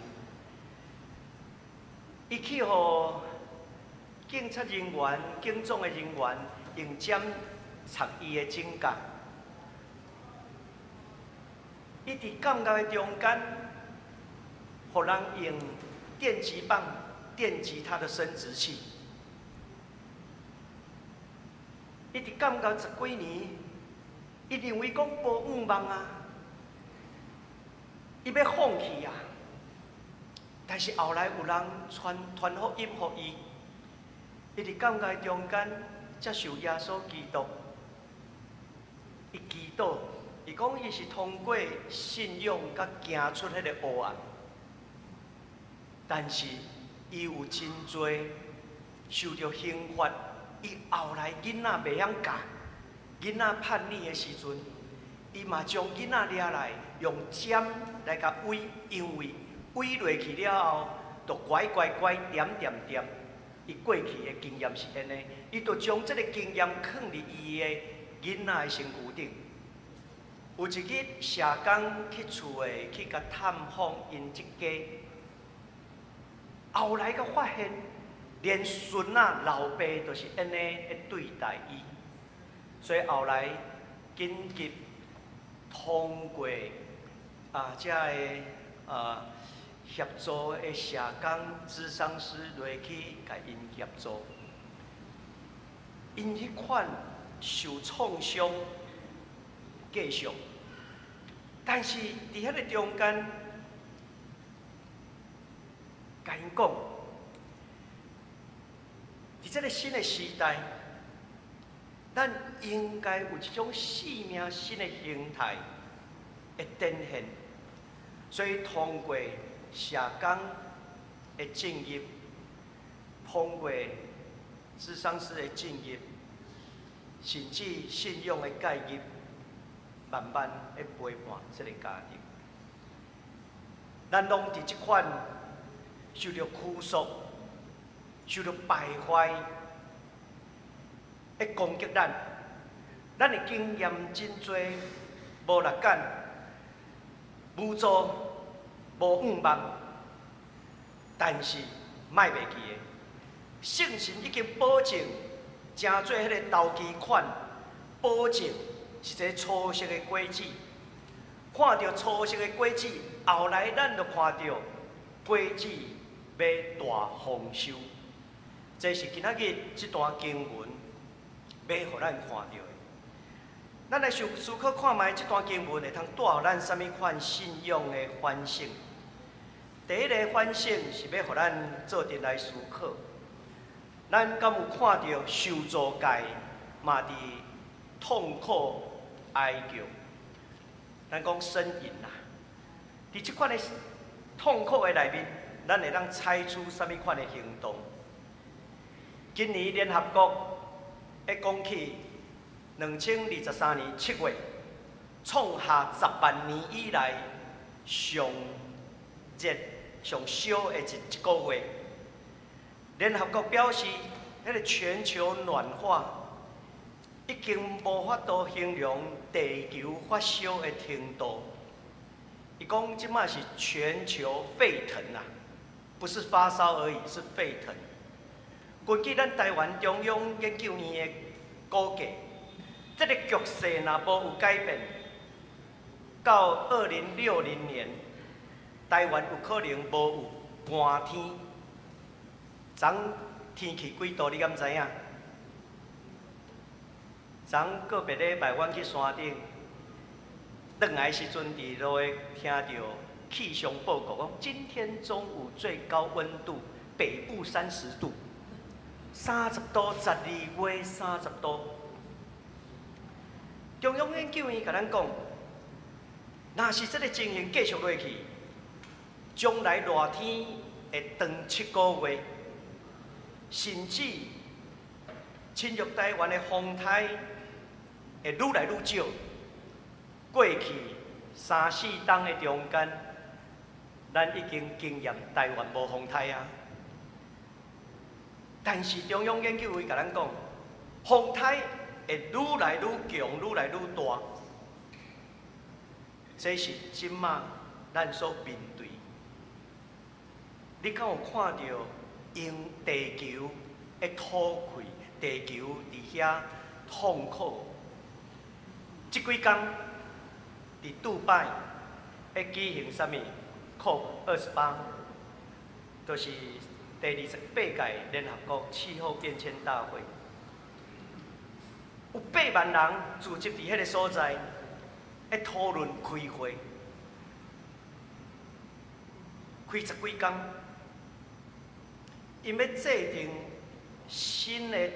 伊去予警察人員、警總的人員用針插伊的指甲，伊佇監獄的中間，予人用電擊棒電擊他的生殖器。伊佇監獄十幾年，伊認為講無盼望啊，伊欲放棄啊。但是後來有人傳傳福音予伊，伊佇監獄中間接受耶穌基督，伊祈禱，伊講伊是通過信仰佮行出彼个黑暗，但是伊有真濟受著刑罰，伊後來囡仔袂曉教，囡仔叛逆的時陣，伊嘛將囡仔掠來用針來共崴，因為崴落去了後，就乖乖乖恬恬恬。伊過去的經驗是按呢，伊就將這个經驗囥佇伊的囡仔的身軀頂。有一日，社工去厝的去共探訪𪜶這家，後來閣發現，連孫仔老爸都是按呢咧對待伊，所以後來緊急通過這个協助的社工、諮商師落去共𪜶協助，𪜶彼款受創傷繼續，但是佇彼个中間，共𪜶講，佇這个新的時代，咱應該有一種生命新的形態的展現，所以通過社工的進入，通過諮商師的進入，甚至信仰的介入，慢慢咧陪伴這个家庭。咱攏佇這款受著拘束、受著敗壞，咧攻擊咱，咱的經驗真濟無力感、無助、無向望，但是莫袂記得，聖神已經保證，成做彼个投機款，保證是一个初熟的果子。看著初熟的果子，後來咱就看著果子欲大豐收。這是今仔日這段經文欲予咱看著的。咱來想思考看覓這段經文會通帶予咱啥物款信仰的反省。第一个反省是欲予咱做陣來思考，咱敢有看著受造界嘛佇痛苦哀叫？咱講呻吟啦，佇這款的痛苦的內面，咱會當採取啥物款的行動？今年聯合國會講起2023年7月，創下10萬年以來上熱、上燒的一個月。聯合國表示，彼個全球暖化已經無法度形容地球發燒的程度。伊講這擺是全球沸騰啊，不是發燒而已，是沸騰。根據咱台灣中央研究院的估計，這个局勢若無有改變，到2060年，台灣有可能無有寒天。昨天氣幾度？你敢知影？昨個別禮拜，阮去山頂，轉來時陣，佇路的聽著氣象報告講，今天中午最高溫度北部30度，三十度，12月三十度。中央研究院共咱講，若是這个情形繼續落去，將來熱天會長7個月，甚至侵入台灣的風颱會愈來愈少。過去三四冬的中間，咱已經經驗台灣無風颱啊。但是中央研究院共咱講，風颱會愈來愈強，愈來愈大。這是這馬咱所面對。你敢有看著𪜶地球的吐氣，地球佇遐痛苦？這幾工佇杜拜欲舉行啥物？COP 28，就是第28屆聯合國氣候變遷大會，有8萬人聚集佇彼个所在，咧討論開會，開十幾工，𪜶欲制定新的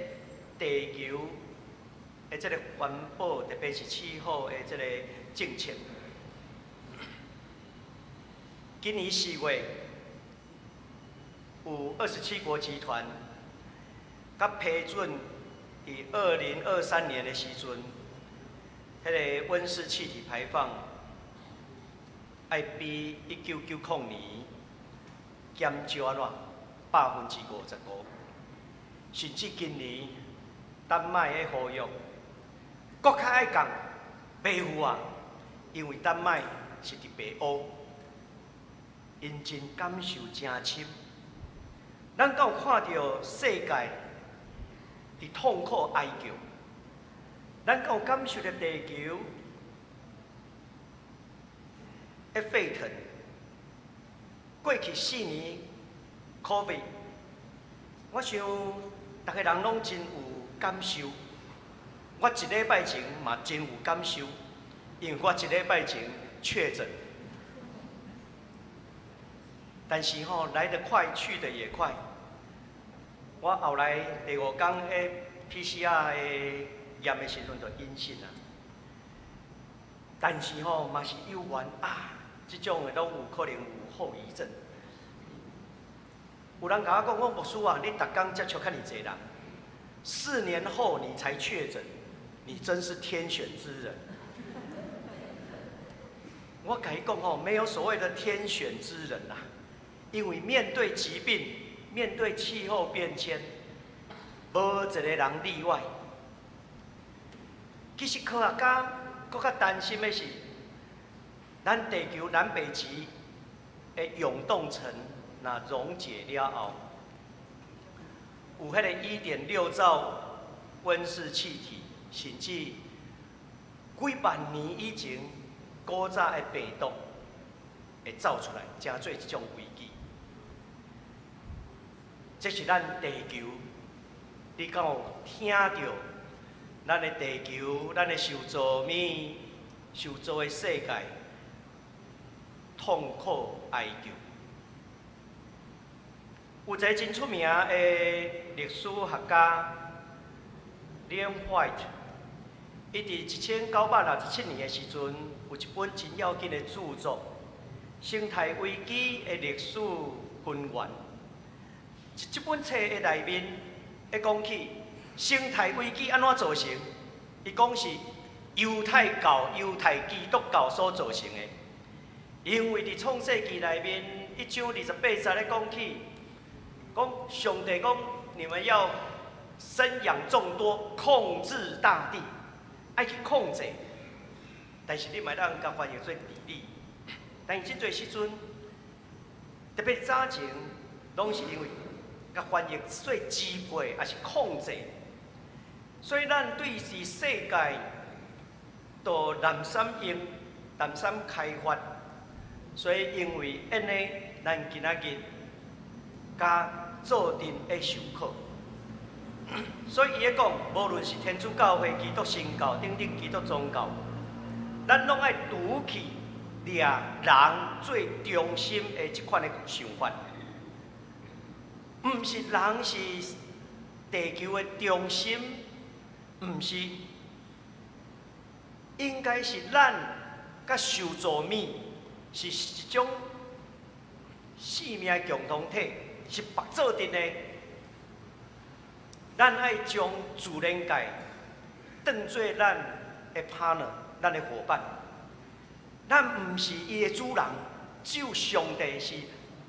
地球的這个環保，特別是氣候的這个政策。今年4月，有27國集團佮批准，佇2023年的時陣，彼个溫室氣體排放愛比1990年減少按怎55%，甚至今年丹麥的呼籲，閣較愛降，袂赴啊，因為丹麥是佇北歐，𪜶真感受誠深。咱敢有看著世界佇痛苦哀叫？咱敢有感受著地球咧沸騰？過去4年，Covid，我想逐个人攏真有感受。我一禮拜前嘛真有感受，因為我一禮拜前確診。但是吼，來得快，去得也快。我後來第五工彼 PCR 的驗的時陣就陰性啊。但是吼嘛是有緣啊，這種的攏有可能有後遺症。有人共我講，講牧師啊，你逐工接觸遐爾濟人，4年後你才確診，你真是天選之人。我共伊講吼，沒有所謂的天選之人啦，因為面對疾病，面對氣候變遷，無一個人例外。其實科學家閣較擔心的是，咱地球南北極的永凍層若溶解了後，有彼個1.6兆溫室氣體，甚至幾萬年以前古早的病毒會走出來，成做一種危機。這是咱地球，你敢有聽著？咱的地球，咱的受造物、受造的世界，痛苦哀求。有一個真出名的歷史學家 Leon White，伊佇1967年的時陣，有一本真要緊的著作《生態危機的歷史根源》。這本冊的內面，會講起生態危機按怎造成？伊講是猶太教、猶太基督教所造成的。因為佇創世記內面一章28節咧講起，講上帝講你們要生養眾多，控制大地，愛去控制。但是你嘛會當共翻譯做治理。但是真濟時陣，特別早前，攏是因為共翻譯做支配，抑是控制。所以咱對佇世界都濫衊用、濫衊開發，所以因為按呢，咱今仔日佮做陣會受苦。所以伊咧講，無論是天主教會、基督新教等等基督宗教，咱攏愛除去掠人做中心的這款的想法。毋是人是地球的中心，毋是，應該是咱佮受造物是一種生命的共同體，是縛做陣的。咱愛將自然界當做咱的 partner，咱的夥伴。咱毋是伊的主人，只有上帝是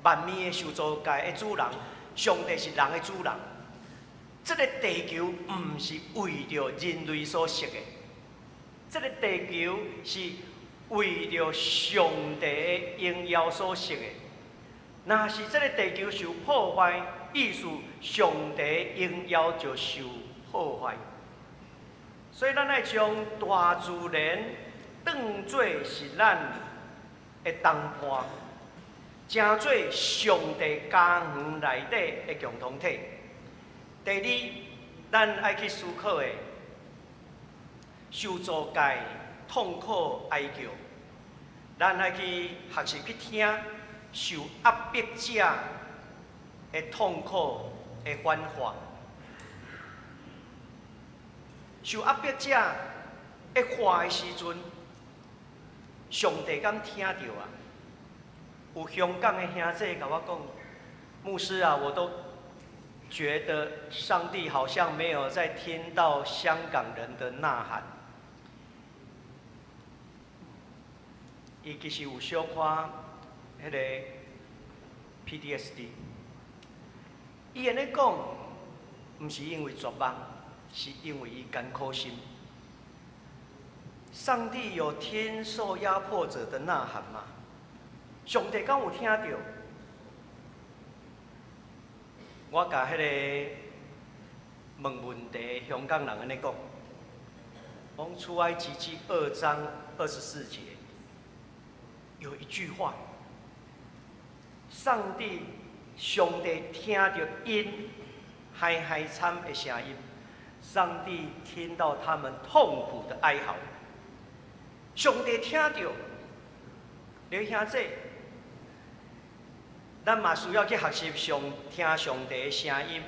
萬物的受造界的主人，上帝是人的主人。這个地球毋是為著人類所設的，這个地球是為著上帝的榮耀所設的。若是這个地球受破壞，意思上帝榮耀就受破壞。所以咱愛將大自然當做是咱的同伴，成做上帝家園內底的共同體。第二，咱愛去思考的，受造界痛苦哀叫，咱愛去學習去聽受壓迫者的痛苦的喊話。受壓迫者的喊的時陣，上帝敢聽著啊？有香港的兄弟共我講，牧師啊，我都覺得上帝好像沒有在聽到香港人的吶喊。伊其實有小可彼個 PTSD。伊按呢講，毋是因為絕望，是因為伊艱苦心。上帝有聽受壓迫者的吶喊嗎？上帝敢有聽著？我共彼個問問題香港人按呢講，講出埃及記2章24節有一句話：上帝，上帝聽著𪜶哀哀慘的聲音，上帝聽到他們痛苦的哀嚎。上帝聽著，你兄弟，咱嘛需要去學習上聽上帝的聲音，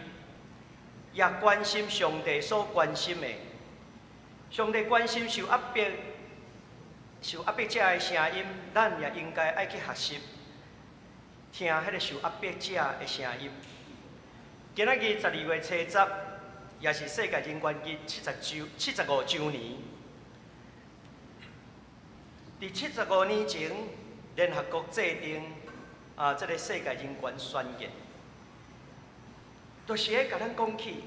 也關心上帝所關心的。上帝關心受壓迫、受壓迫者的聲音，咱也應該愛去學習聽彼個受壓迫者的聲音。今仔日12月初10，也是世界人權日75週年。佇75年前，聯合國制定這个世界人權宣言，就是咧共咱講起，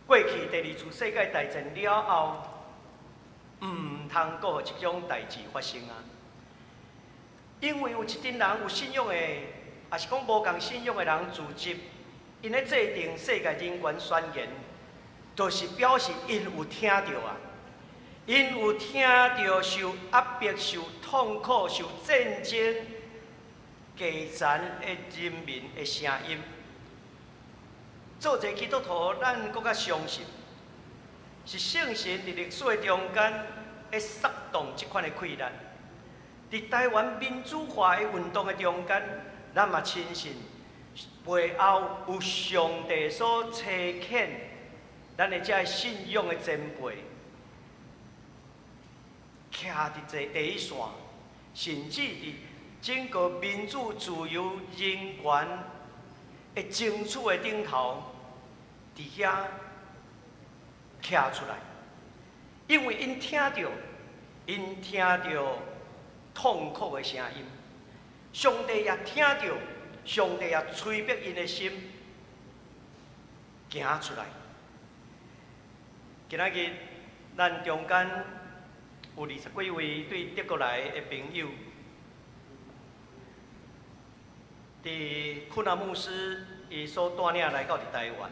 過去第二次世界大戰了後，毋通閣予這種代誌發生啊！因為有一陣人有信仰的，抑是講無仝信仰的人組織，𪜶咧制定世界人權宣言，就是表示𪜶有聽著啊，𪜶有聽著受壓迫、受痛苦、受戰爭低殘的人民的聲音。做一個基督徒，咱閣較相信，是聖神佇歷史的中間會煽動這款的氣力。佇台灣民主化的運動的中間，咱嘛深信背後有上帝所差遣咱的這个信仰的前輩，徛佇這第一線，甚至佇整個民主、自由、人權的爭取的頂頭，佇遐徛出來，因為𪜶聽著，𪜶聽著痛苦的聲音，上帝也聽著，上帝也催逼𪜶的心行出來。今仔日咱中間有20幾位對德國來的朋友，佇庫納牧師伊所帶領來到佇台灣。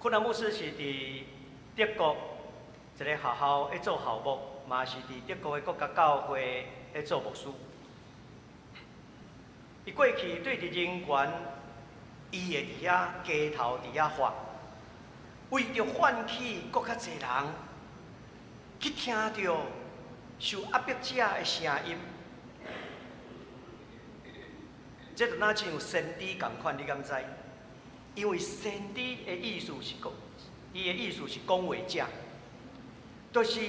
庫納牧師是佇德國一個學校咧做校牧，嘛是佇德國的國家教會咧做牧師。伊過去對佇人權，伊會佇遐街頭佇遐發，為著喚起閣較濟人去聽著受壓迫者的聲音。這就若像先知仝款，你敢知？因為先知的意思是講，伊的意思是講話者，就是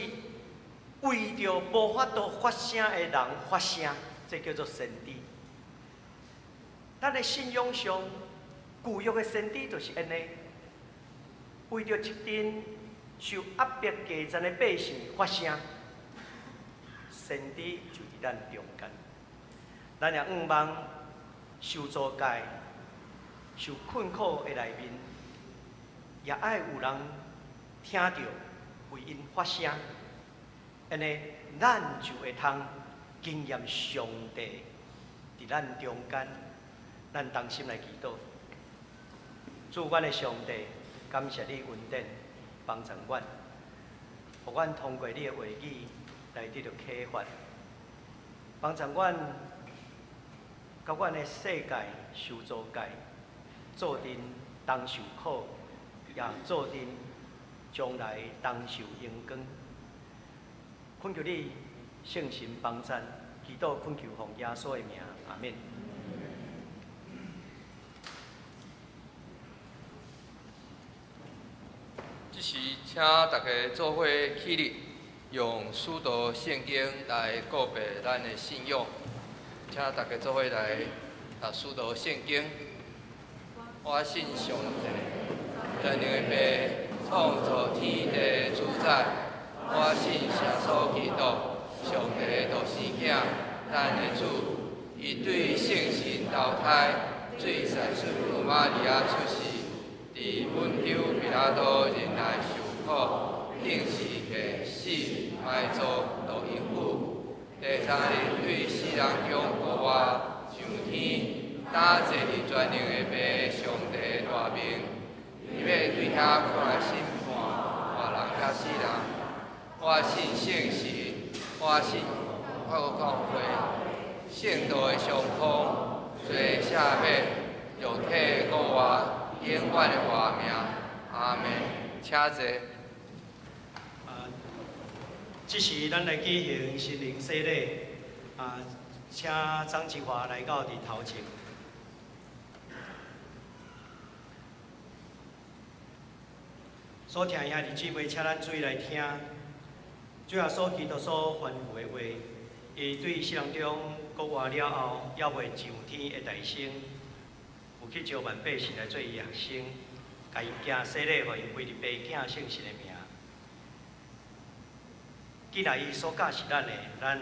為著無法度發聲的人發聲，這叫做先知。咱的信仰上，舊約的先知就是按呢，為著一陣受壓迫低殘的百姓發聲，先知就佇咱中間。咱也向望受阻界、受困苦的內面，也愛有人聽著為𪜶發聲，按呢，咱就會通經驗上帝佇咱中間。咱同心來祈禱，主，阮的上帝，感謝你恩典幫助阮，予阮通過你的話語來得著啟發，幫助阮佮阮的世界受阻界做陣同受苦，也做陣將來同受榮光。懇求你聖神幫贊，祈禱懇求奉耶穌的名，阿們。
這時，請大家做伙起立，用使徒聖經來告白咱的信仰。請大家做伙來讀使徒聖經。我信上帝，全能的父，創造天地主宰。我信耶穌基督，上帝的獨生囝，咱的主。伊對聖神投胎，水洗出母瑪利亞出世。佇本丟彼拉多忍耐受苦，釘十字架死埋葬落陰府。第三日對死人中復活，上天，搭坐佇全能的父上帝大面，伊欲對遐看來審判活人佮死人。我信聖神，我信我教會，聖道的相通，罪赦免，肉體復活。永遠的活命，阿們，請坐。
這時咱來舉行心靈洗禮，請張志華來到佇頭前。所聽兄弟姊妹，請咱注意來聽，主耶穌基督所吩咐的話，伊對死人中復活了後，猶未上天的大聲。有去招萬百姓來做伊學生，共𪜶行洗禮，予𪜶歸入父、囝、聖神的名。既然伊所教示咱的，咱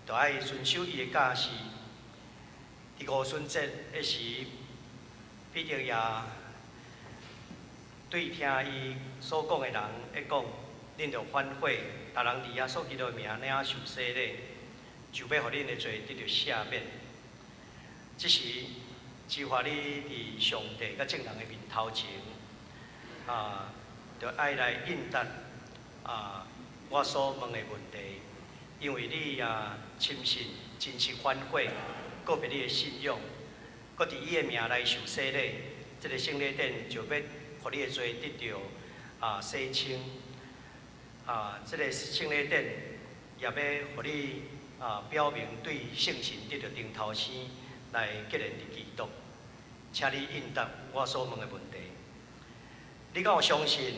就爱遵守伊的教示。伫五旬节的时，彼得也对听伊所讲的人咧讲：恁著反悔，逐人伫耶稣基督的名领受洗礼，就欲予恁的罪得著赦免。这时，只华你伫上帝佮众人的面头前，著爱来应答我所问的问题，因为你也深信真实反悔，告别你的信仰，阁伫伊的名来受洗礼，这个圣礼典就欲予你的罪得著洗清，这个圣礼典也欲予你表明对圣神得著顶头生来结连伫基督，请你应答我所问的问题。你敢有相信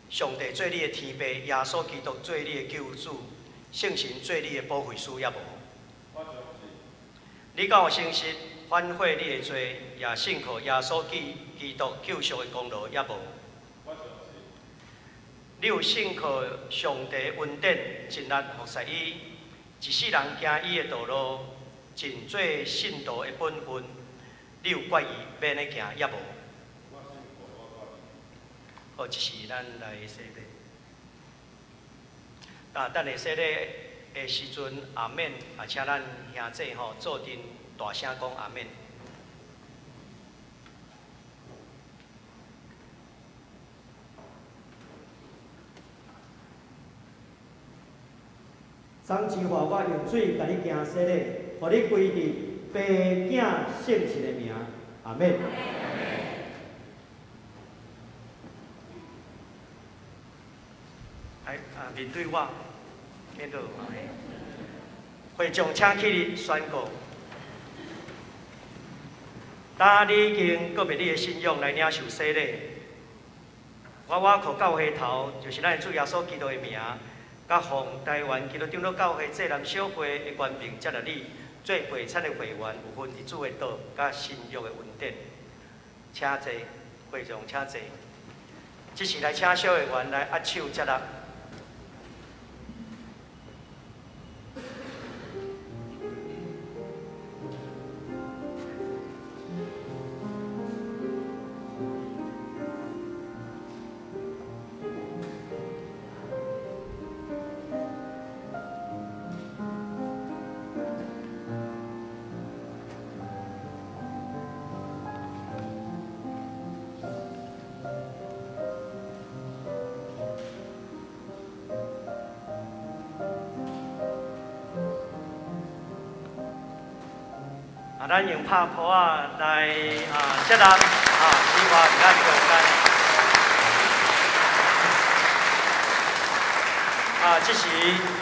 上帝做你的天父，耶稣基督做你的救主，圣神做你的保惠师，抑无？你敢有诚实反悔你的罪，也信靠耶稣基督救赎的功劳，抑无？你有信靠上帝恩典，尽力服侍伊，一世人行伊的道路，尽做信徒的本分，你有决意欲按呢行，抑无？好，这是咱来洗礼。等下洗礼的时阵，阿免，也请咱兄弟吼做阵大声讲阿免。
张志华，我用水共你行洗礼，予你归伫爸囝圣神的名，阿免。
来，面对我，面对我。会众请起立宣告：当你已经告别你的信仰来领受洗礼，我倚靠教会头，就是咱的主耶稣基督的名，佮奉台湾基督长老教会济南小会的权柄，接纳你做会产的会员，有份伫主的道佮新约的恩典。请坐，会众请坐。这时来请小会员来握手接纳。咱用拍鼓仔来接纳希望咱中间。这时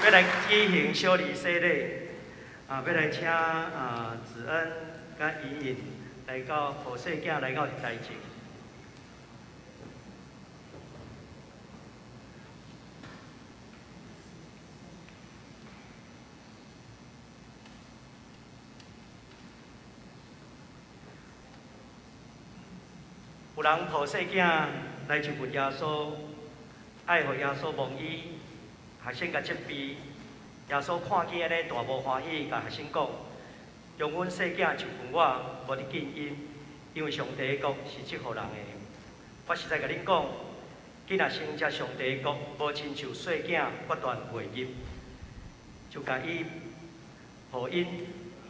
欲来举行小礼洗礼，欲来请子恩佮怡颖来到抱细囝来到台前。有人抱细囝来就近耶稣，爱予耶稣摸伊，学生共责备。耶稣看见按呢，大无欢喜，共学生讲：容阮细囝就近我，无得禁𪜶，因为上帝的国是这号人的。我实在共恁讲，囝若承接上帝的国，无亲像细囝，决断袂入。就共伊抱𪜶，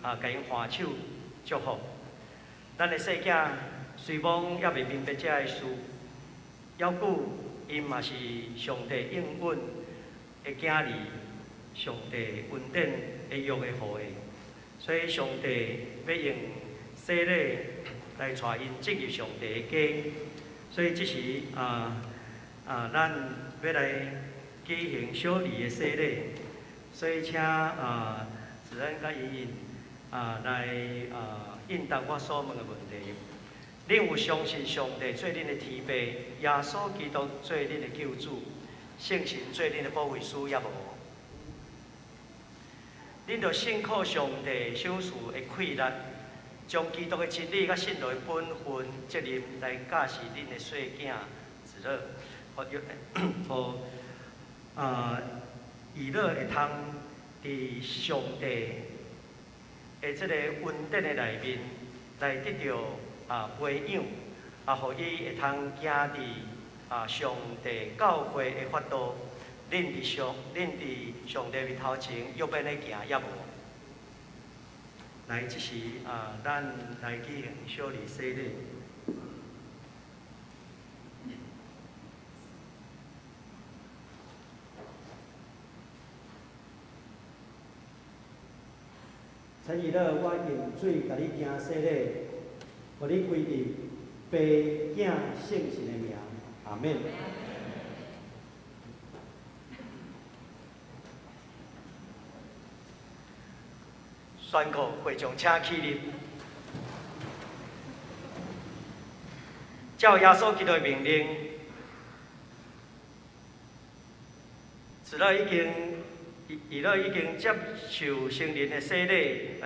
共𪜶挽手祝福。咱的细囝虽罔犹未明白这个事，犹久𪜶嘛是上帝应允的囝儿，上帝恩典的约的后裔，所以上帝欲用洗礼来带𪜶进入上帝的家。所以这时咱欲来举行小礼的洗礼，所以请子恩佮怡颖来应答我所问的问题。恁有相信上帝做恁的天父，耶稣基督做恁的救主，圣神做恁的保惠师，抑无？恁著信靠上帝赏赐的气力，将基督的真理佮信徒的本分责任来教示恁的细囝子女，予以樂會通佇上帝的這個恩典的內面來得著培養，予伊會通行佇上帝教會的法度，恁佇上帝面頭前約欲按呢行抑無？來，這時咱來舉行小禮洗禮。
陳以樂，我用水共你行洗禮，予你歸入爸、囝、聖神的名，阿們。
宣告會眾請起立，照耶穌基督的命令，以樂已經。以樂已經接受聖靈的洗禮，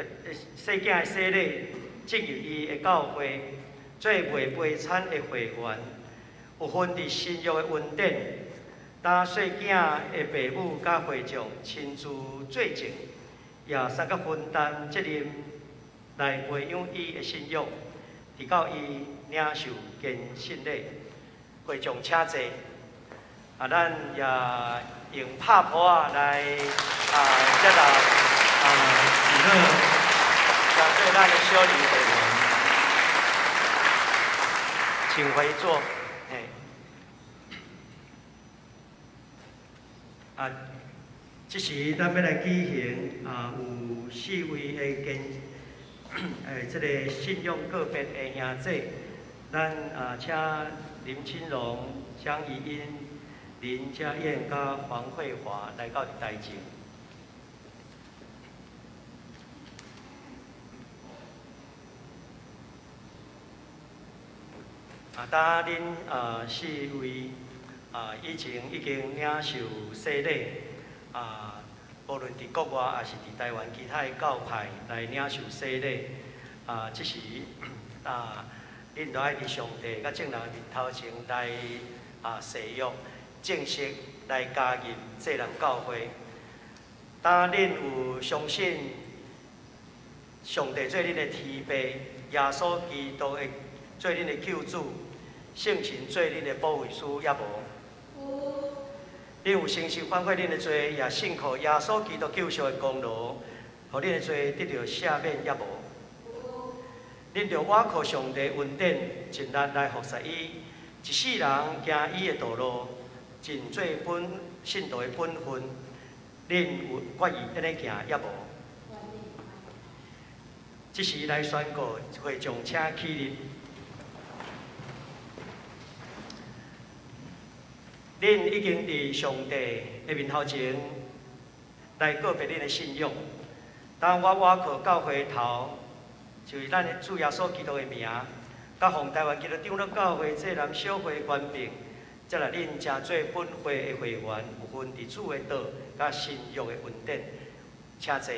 細囝的洗禮，進入伊的教會，做袂悲慘的會員，有份佇新約的恩典。當細囝的爸母佮會眾親自做證，也相佮分擔責任來培養伊的信仰，直到伊領受堅信禮。會眾請坐。咱也用拍噗仔來接納以樂，當做咱的小禮會員，請回座。嘿，這時咱欲來舉行有四位的堅這个信仰告別的兄姐，咱請林清榮、江怡英、林家燕佮黃慧華來到台前。當恁四位以前已經領受洗禮，無論佇國外抑是佇台灣其他的教派來領受洗禮，這時恁都愛佇上帝佮眾人面頭前來誓約，正式來加入濟南教會。當恁有相信上帝做恁的天父，耶穌基督的做恁的救主，聖神做恁的保惠師，抑無？有。恁有誠實反悔恁的罪，也信靠耶穌基督救贖的功勞，予恁的罪得著赦免，抑無？有。恁著倚靠上帝恩典，盡力來服侍伊，一世人行伊的道路，盡做本信徒的本分。恁有決意按呢行，抑無？這時來宣告，會眾請起立。恁已經佇上帝的面頭前來告別恁的信仰。當我倚靠教會頭，就是咱的主耶穌基督的名，佮奉台灣基督長老教會濟南小會權柄，接納恁成做本會的會員，有份佇主的道佮新約的恩典，請坐。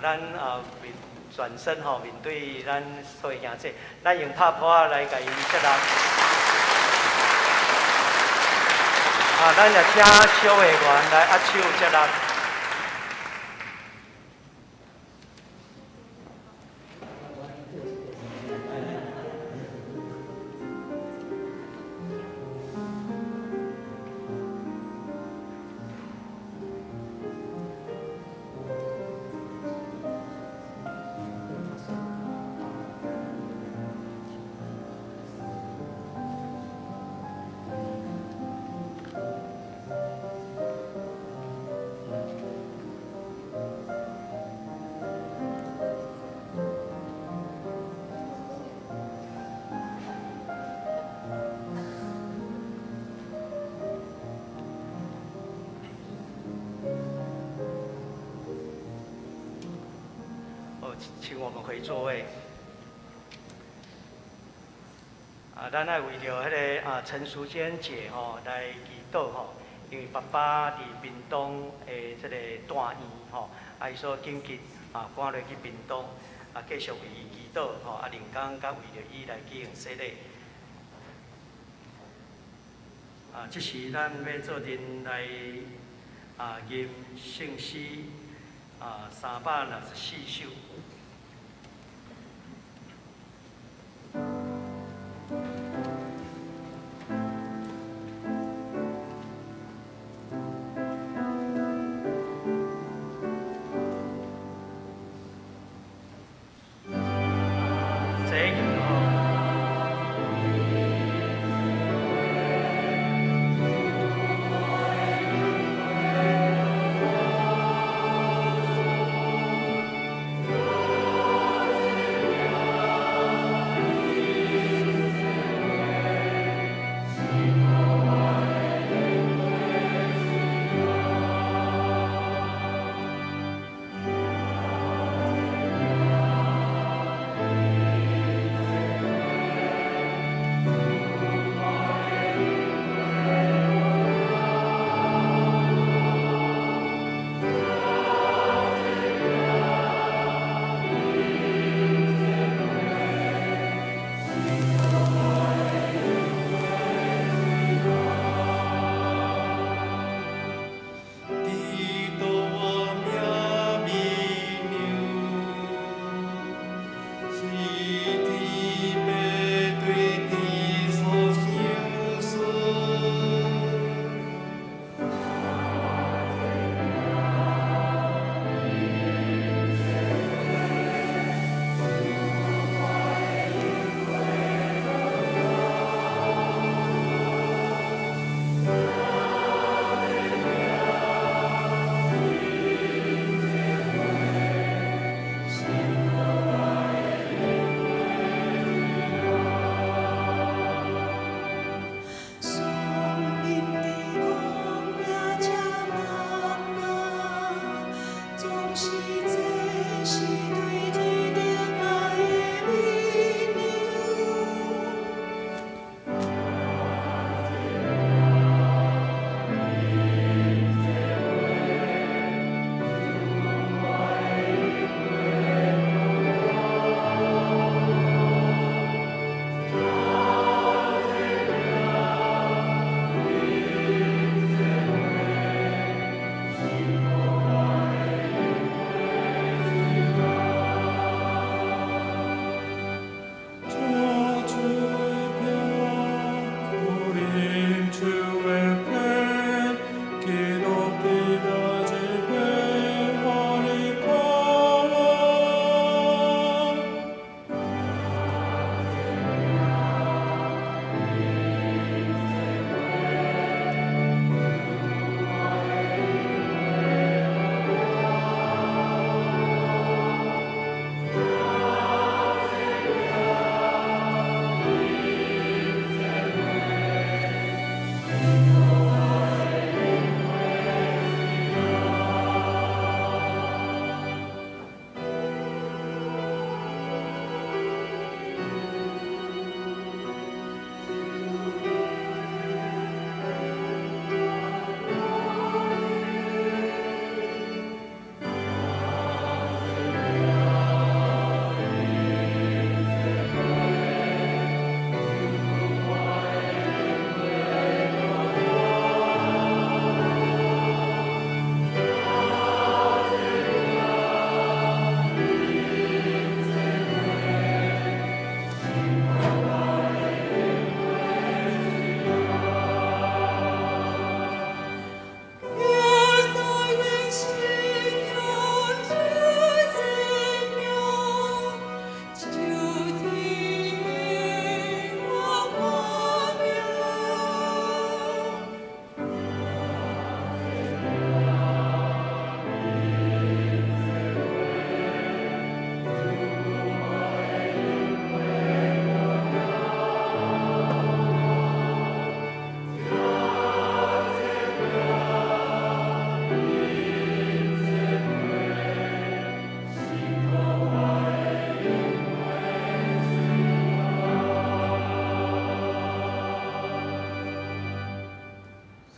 咱面轉身吼，面對咱所有兄弟，咱用拍噗仔來共伊接納。咱也請小會員來握手接納。請我們回座位。咱愛為著彼个陳淑娟姐吼來祈禱吼，因為爸爸佇屏東的這個住院吼，伊所緊急趕落去屏東，繼續為伊祈禱吼，靈工佮為著伊來舉行洗禮。這時咱欲做陣來吟圣诗364首。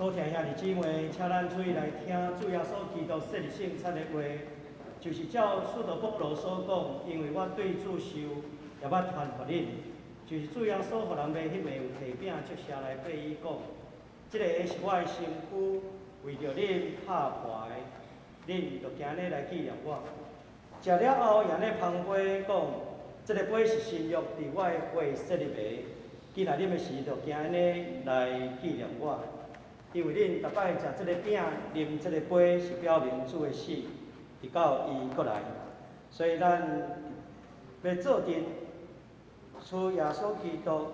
所听兄弟姊妹，请咱注意来听主耶稣基督设立圣餐的话，就是照使徒保罗所讲，因为我对主受，也捌传予恁，就是主耶稣予人买彼暝有提饼接下来对伊讲，这个是我的身躯，為著恁拍破的，恁就行呢來紀念我。食了後，也呢捧杯講：這个杯是新約佇我的血設立的。今仔啉的時，就行呢來紀念我。因為恁逐擺食這个餅、啉這个杯，是表明主的死，直到伊閣來。所以咱欲做陣主耶穌基督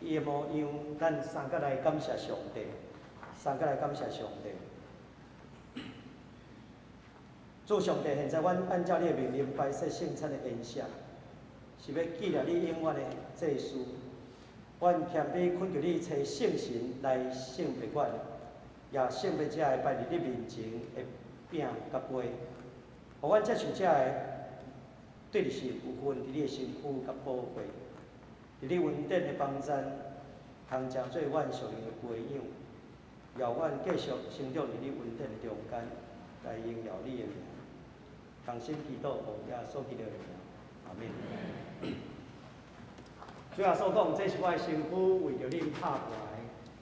伊的模樣，咱相佮來感謝上帝，相佮來感謝上帝。主上帝，現在阮按照你的命令擺設聖餐的筵席，是欲紀念你永遠的祭司。阮謙卑懇求你，差聖神來聖別阮，也聖別這个擺佇你面前的餅佮杯，予阮接受這个對你是有份佇你的身軀佮寶血，佇你恩典的幫贊，通成做阮屬靈的培養，予阮繼續成長佇你恩典的中間，來榮耀你的名。同心祈禱，奉耶穌基督的名，阿們。主耶穌講：這是我的身軀，為著恁拍破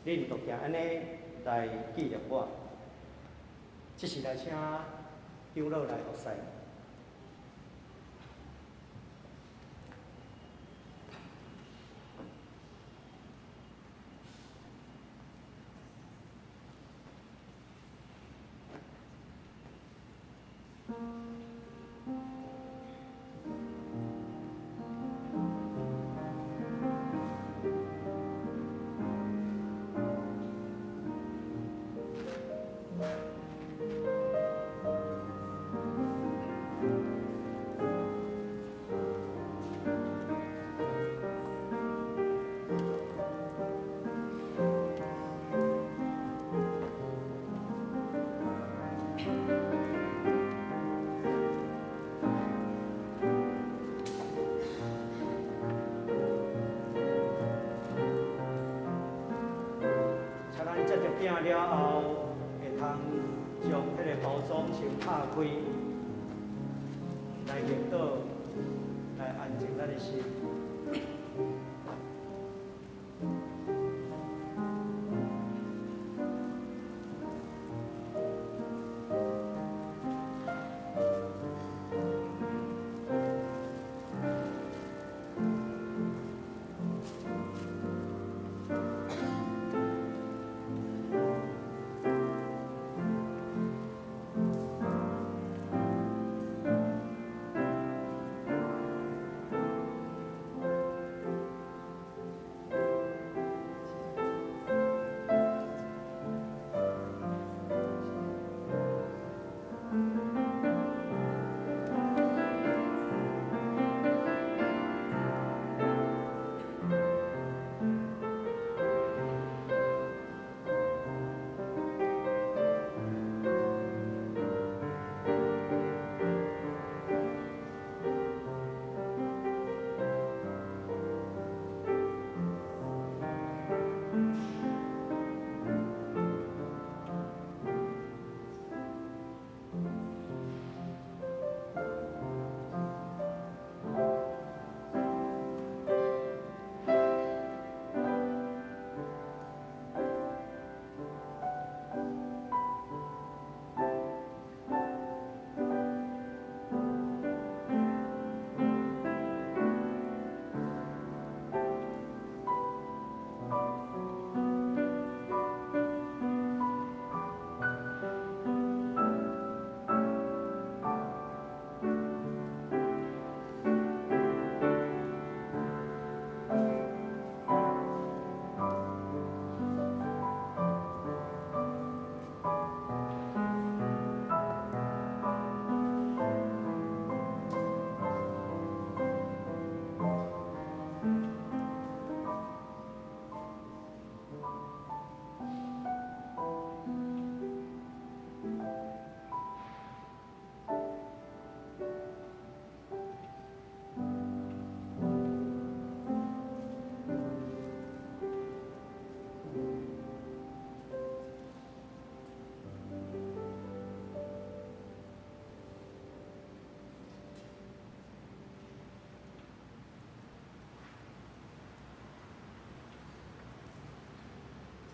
的，恁就行按呢來紀念我。這時來請長老來服侍。饼了後，會通將彼个包裝先拍開，來祈禱，來安靜咱的心。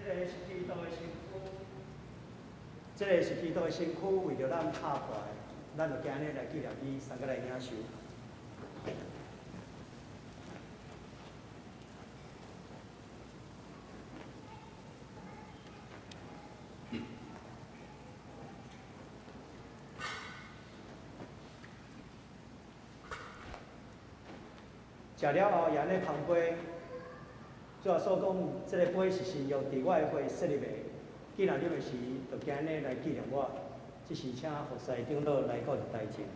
這个是基督的身軀。這个是基督的身軀為著咱拍破的，咱就今日來紀念伊，三個來領受。食了後，也按呢捧杯，主耶穌講，這个杯是新約佇我的血設立的。既然啉的時，就今日來紀念我。這時請服侍長老來到台前。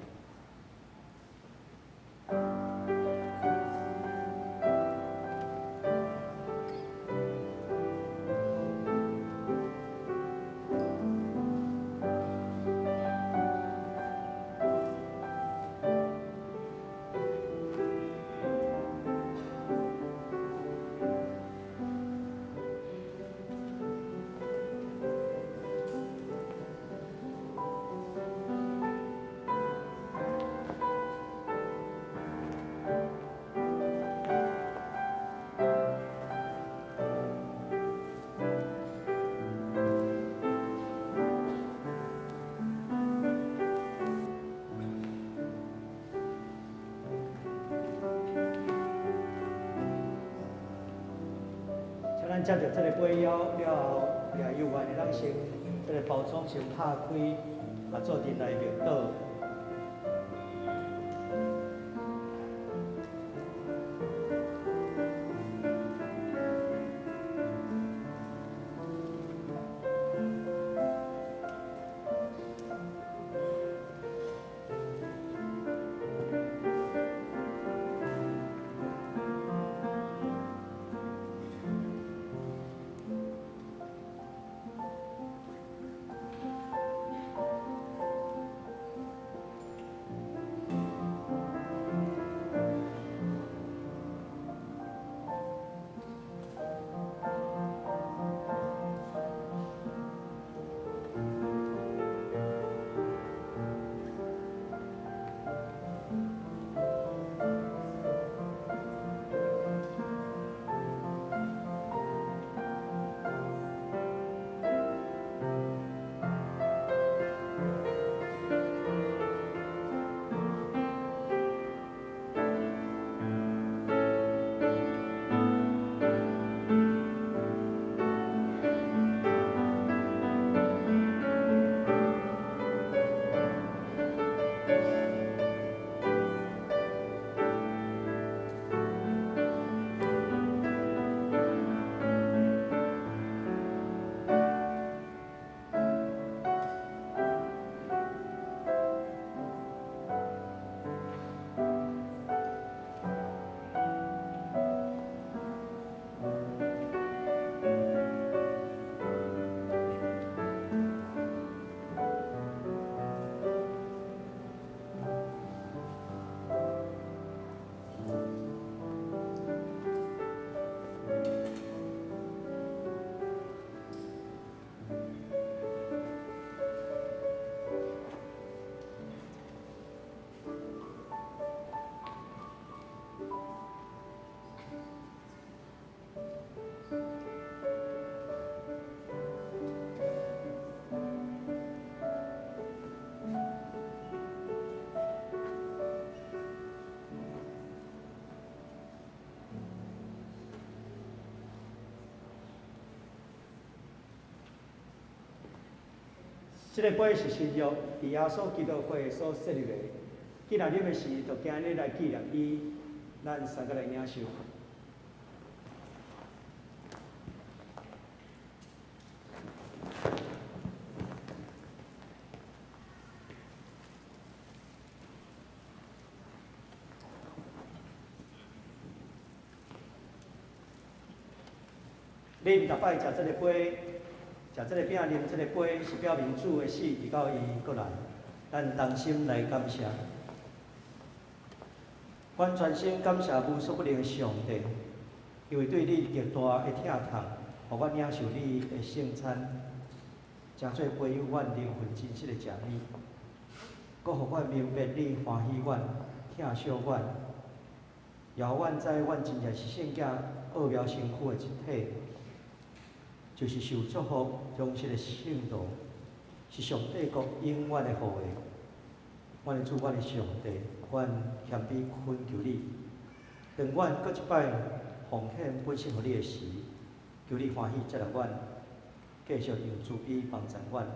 咱接著這个杯了了後，也有緣的，咱先這个包裝先拍開，啊，做陣來默禱。這个杯是新約，佇耶穌基督血所設立的。既然啉的時，就今日來紀念伊，咱三個來領受。恁逐擺食這个杯，食這个餅，啉這个杯，是表明主的死，直到伊閣來。咱同心來感謝。阮全心感謝無所不能的上帝，因為對你極大的疼痛，予阮領受你的聖餐，成做培養阮靈魂真實的食物，閣予阮明白你歡喜阮、疼惜阮，也予阮知阮真正是聖潔奧妙身軀的一體。就是受祝福、忠實的聖徒，是上帝國永遠的護衛。阮的主，阮的上帝，阮謙卑懇求你，當阮閣一擺奉獻本身予你的時，求你歡喜接納阮，繼續用慈悲幫助阮，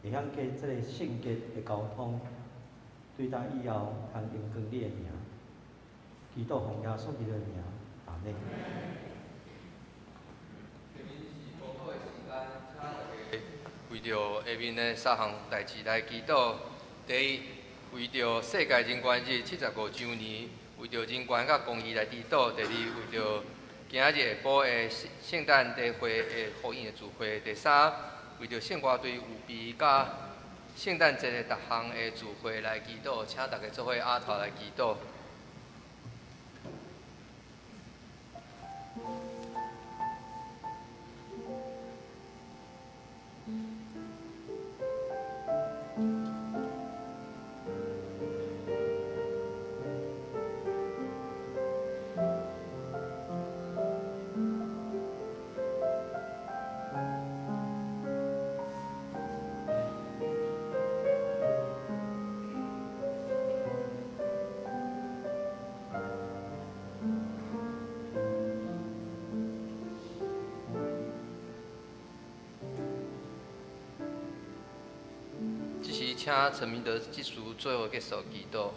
會曉過這个聖潔的交通，對今以後通榮光你的名。祈禱奉耶穌基督的名，阿們。
為著下面的三項代誌來祈禱。第一，為著世界人權日75週年，為著人權佮公義來祈禱。第二，為著今仔日下晡的聖誕茶會的福音的聚會。第三，為著聖歌隊預備佮聖誕節的逐項的聚會來祈禱，請大家做伙阿頭來祈禱。請陳明德執事最後結束祈禱。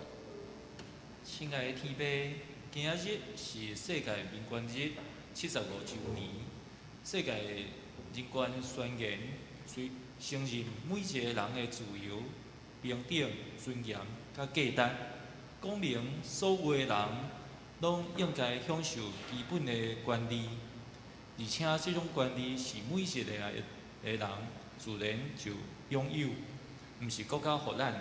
親愛的天父，今仔日是世界民權日75週年。世界人權宣言雖承認每一個人的自由、平等、尊嚴佮價值，講明所有的人攏應該享受基本的權利，而且這種權利是每一個人自然就擁有。毋是國家予咱的。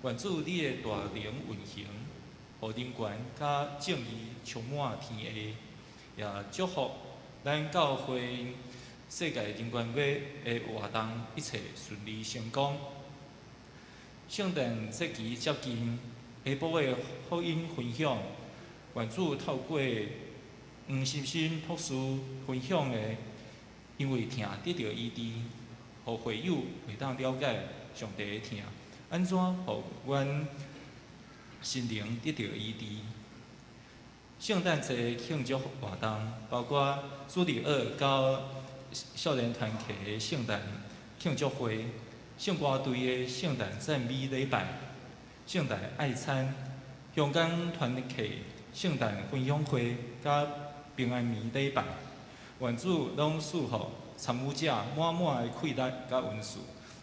願主你的大能運行，予人權佮正義充滿天下，也祝福咱教會世界人權月的活動一切順利成功。聖誕節期接近，下晡的福音分享，願主透過黃心心博士分享的，因為疼得著醫治，予會友會當了解上帝的疼，按怎予阮心靈得著醫治？聖誕節慶祝活動包括主日學到少年團契的聖誕慶祝會、聖歌隊的聖誕讚美禮拜、聖誕愛餐、香港團契聖誕分享會、佮平安暝禮拜。願主攏賜予參與者滿滿的氣力佮恩賜，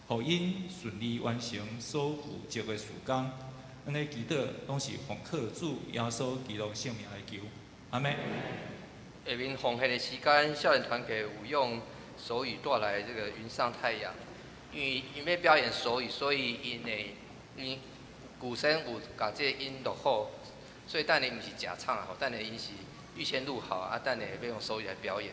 予𪜶順利完成所負責的事工。按呢祈禱攏是奉靠主耶穌基督聖名來求，阿們。
下面奉獻的時間，少年團契有用手語帶來這個雲上太陽，因為𪜶欲表演手語，所以𪜶的𪜶古聲有共這個音錄好，所以等下毋是假唱啊，等下𪜶是預先錄好，啊，等下欲用手語來表演。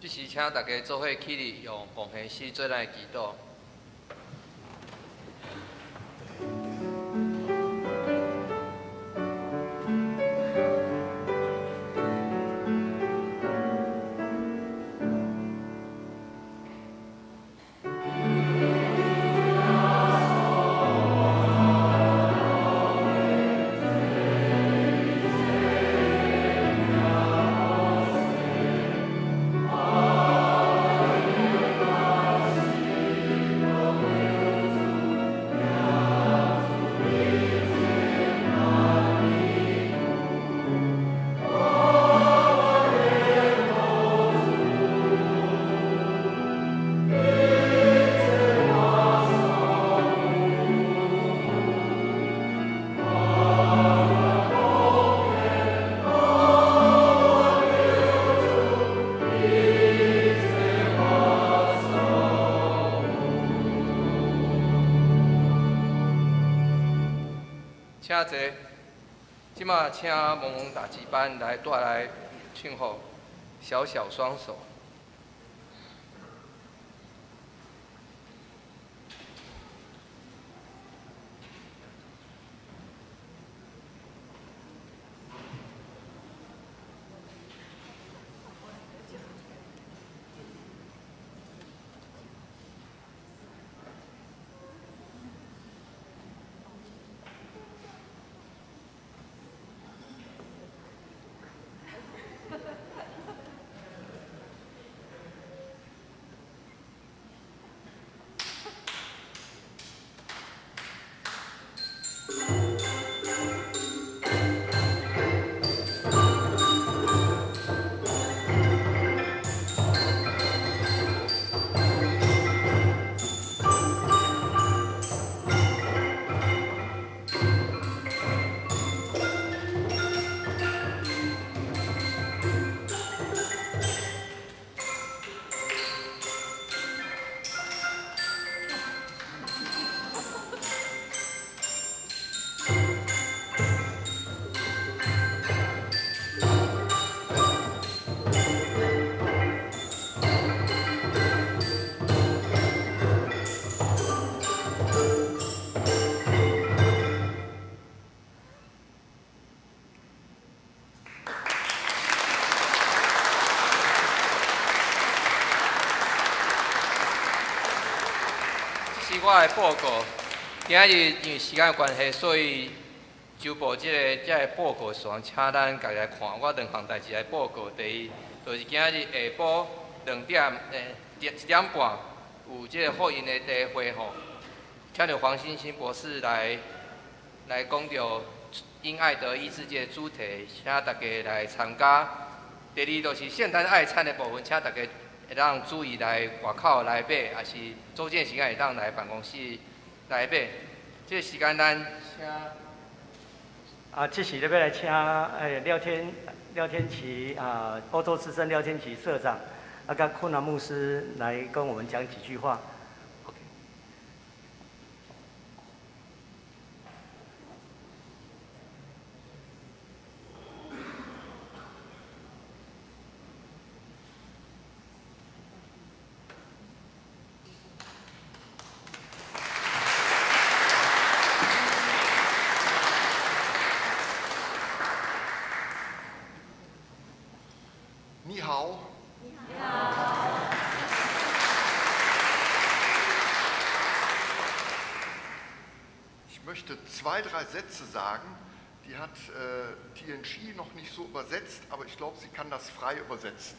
这时，请大家做伙起立，用奉献诗做咱的祈祷。请坐。这马请蒙蒙打击班来带来唱予《小小双手》。我的报告，今仔日因为时间关系，所以周报这个报告事项，请咱家己来看。我两项代志来报告。第一，就是今仔日下晡2点，1点半有这个福音的茶会吼，请著黄欣欣博士来讲著因爱得医治这个主题，请大家来参加。第二，就是圣诞爱餐的部分，请大家会当注意来外口来买，抑是组件时间会当来办公室来买。这个时间咱请
这时咧欲来请廖天琪啊，欧洲之声廖天琪社长，佮昆南牧师来跟我们讲几句话。
你好。
你好。
Ich möchte 2, 3 Sätze sagen, die hat TNG noch nicht so übersetzt, aber ich glaube, sie kann das frei übersetzen.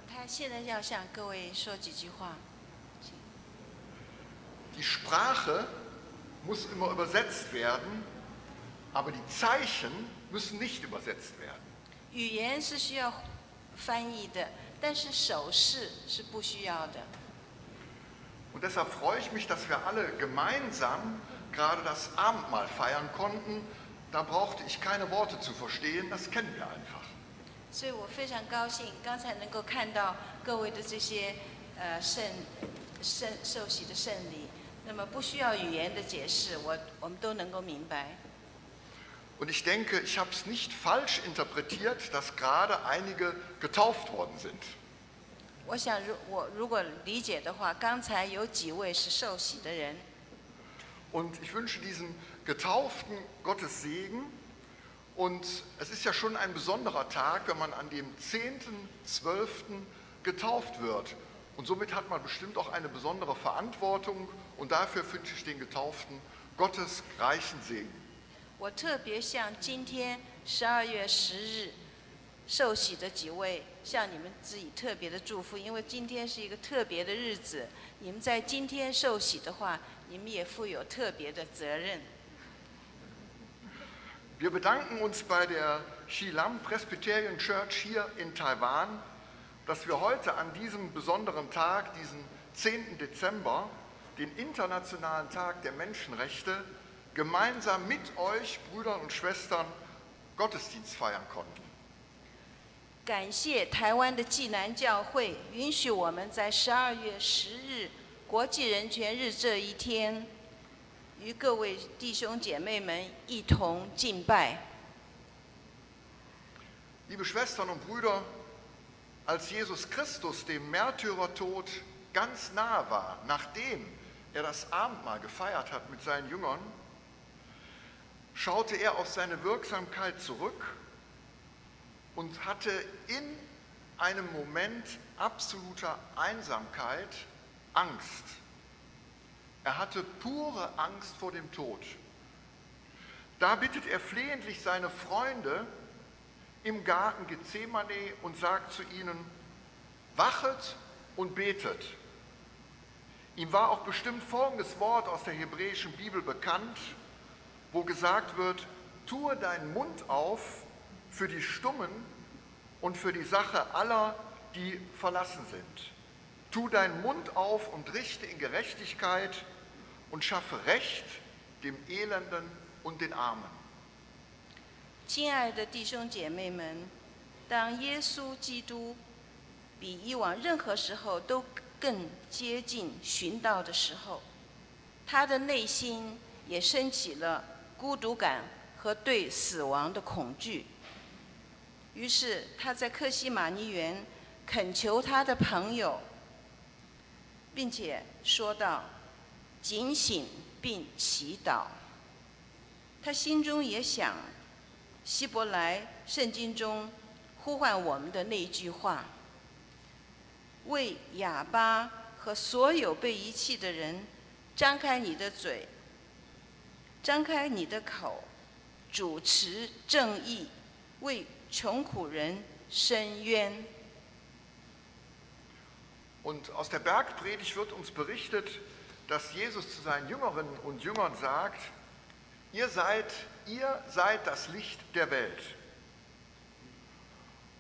他现在要向各位说几句话。
Die Sprache muss immer übersetzt werden, aber die Zeichen müssen nicht übersetzt werden.
语言是需要翻译的，但是手势是不需要的。
Und deshalb freue ich mich, dass wir alle gemeinsam gerade das Abendmahl feiern konnten. Da brauchte ich keine Worte zu verstehen, das kennen wir einfach.
所以我非常高兴，刚才能够看到各位的这些圣受洗的圣礼，那么不需要语言的解释，我们都能够明白。
Und ich denke, ich habe es nicht falsch interpretiert, dass gerade einige getauft worden sind.
我想，我如果理解的话，刚才有几位是受洗的人。
Und ich wünsche diesen Getauften Gottes Segen. Und es ist ja schon ein besonderer Tag, wenn man an dem 10.12. Getauft wird. Und somit hat man bestimmt auch eine besondere Verantwortung. Und dafür wünsche ich den Getauften Gottes reichen Segen.
我特别向今天12月10日受洗的几位，向你们致以特别的祝福，因为今天是一个特别的日子。你们在今天受洗的话，你们也负有特别的责任。
Wir bedanken uns bei der Chilam Presbyterian Church hier in Taiwan, dass wir heute an diesem besonderen Tag, diesen 10. Dezember, den Internationalen Tag der Menschenrechte, gemeinsam mit euch, Brüdern und Schwestern, Gottesdienst feiern konnten.
感谢台湾的济南教会允许我们在12月10日国际人权日这一天，与各位弟兄姐妹们一同敬拜。
Liebe Schwestern und Brüder, als Jesus Christus dem Märtyrertod ganz nahe war, nachdem er das Abendmahl gefeiert hat mit seinen Jüngern, schaute er auf seine Wirksamkeit zurück und hatte in einem Moment absoluter Einsamkeit Angst. Er hatte pure Angst vor dem Tod. Da bittet er flehentlich seine Freunde im Garten Gethsemane und sagt zu ihnen: Wachet und betet. Ihm war auch bestimmt folgendes Wort aus der hebräischen Bibel bekannt, wo gesagt wird: Tue deinen Mund auf für die Stummen und für die Sache aller, die verlassen sind. Tu deinen Mund auf und richte in Gerechtigkeit und schaffe Recht dem Elenden und den Armen.
亲爱的弟兄姐妹们，当耶稣基督比以往任何时候都更接近殉道的时候，他的内心也升起了孤独感和对死亡的恐惧。于是他在客西马尼园恳求他的朋友，并且说道：“警醒并祈祷。”他心中也想希伯来圣经中呼唤我们的那一句话：“为哑巴和所有被遗弃的人，张开你的嘴，张开你的口，主持正义，为穷苦人伸冤。”
Und aus der Bergpredigt wird uns berichtet, dass Jesus zu seinen Jüngerinnen und Jüngern sagt: Ihr seid das Licht der Welt.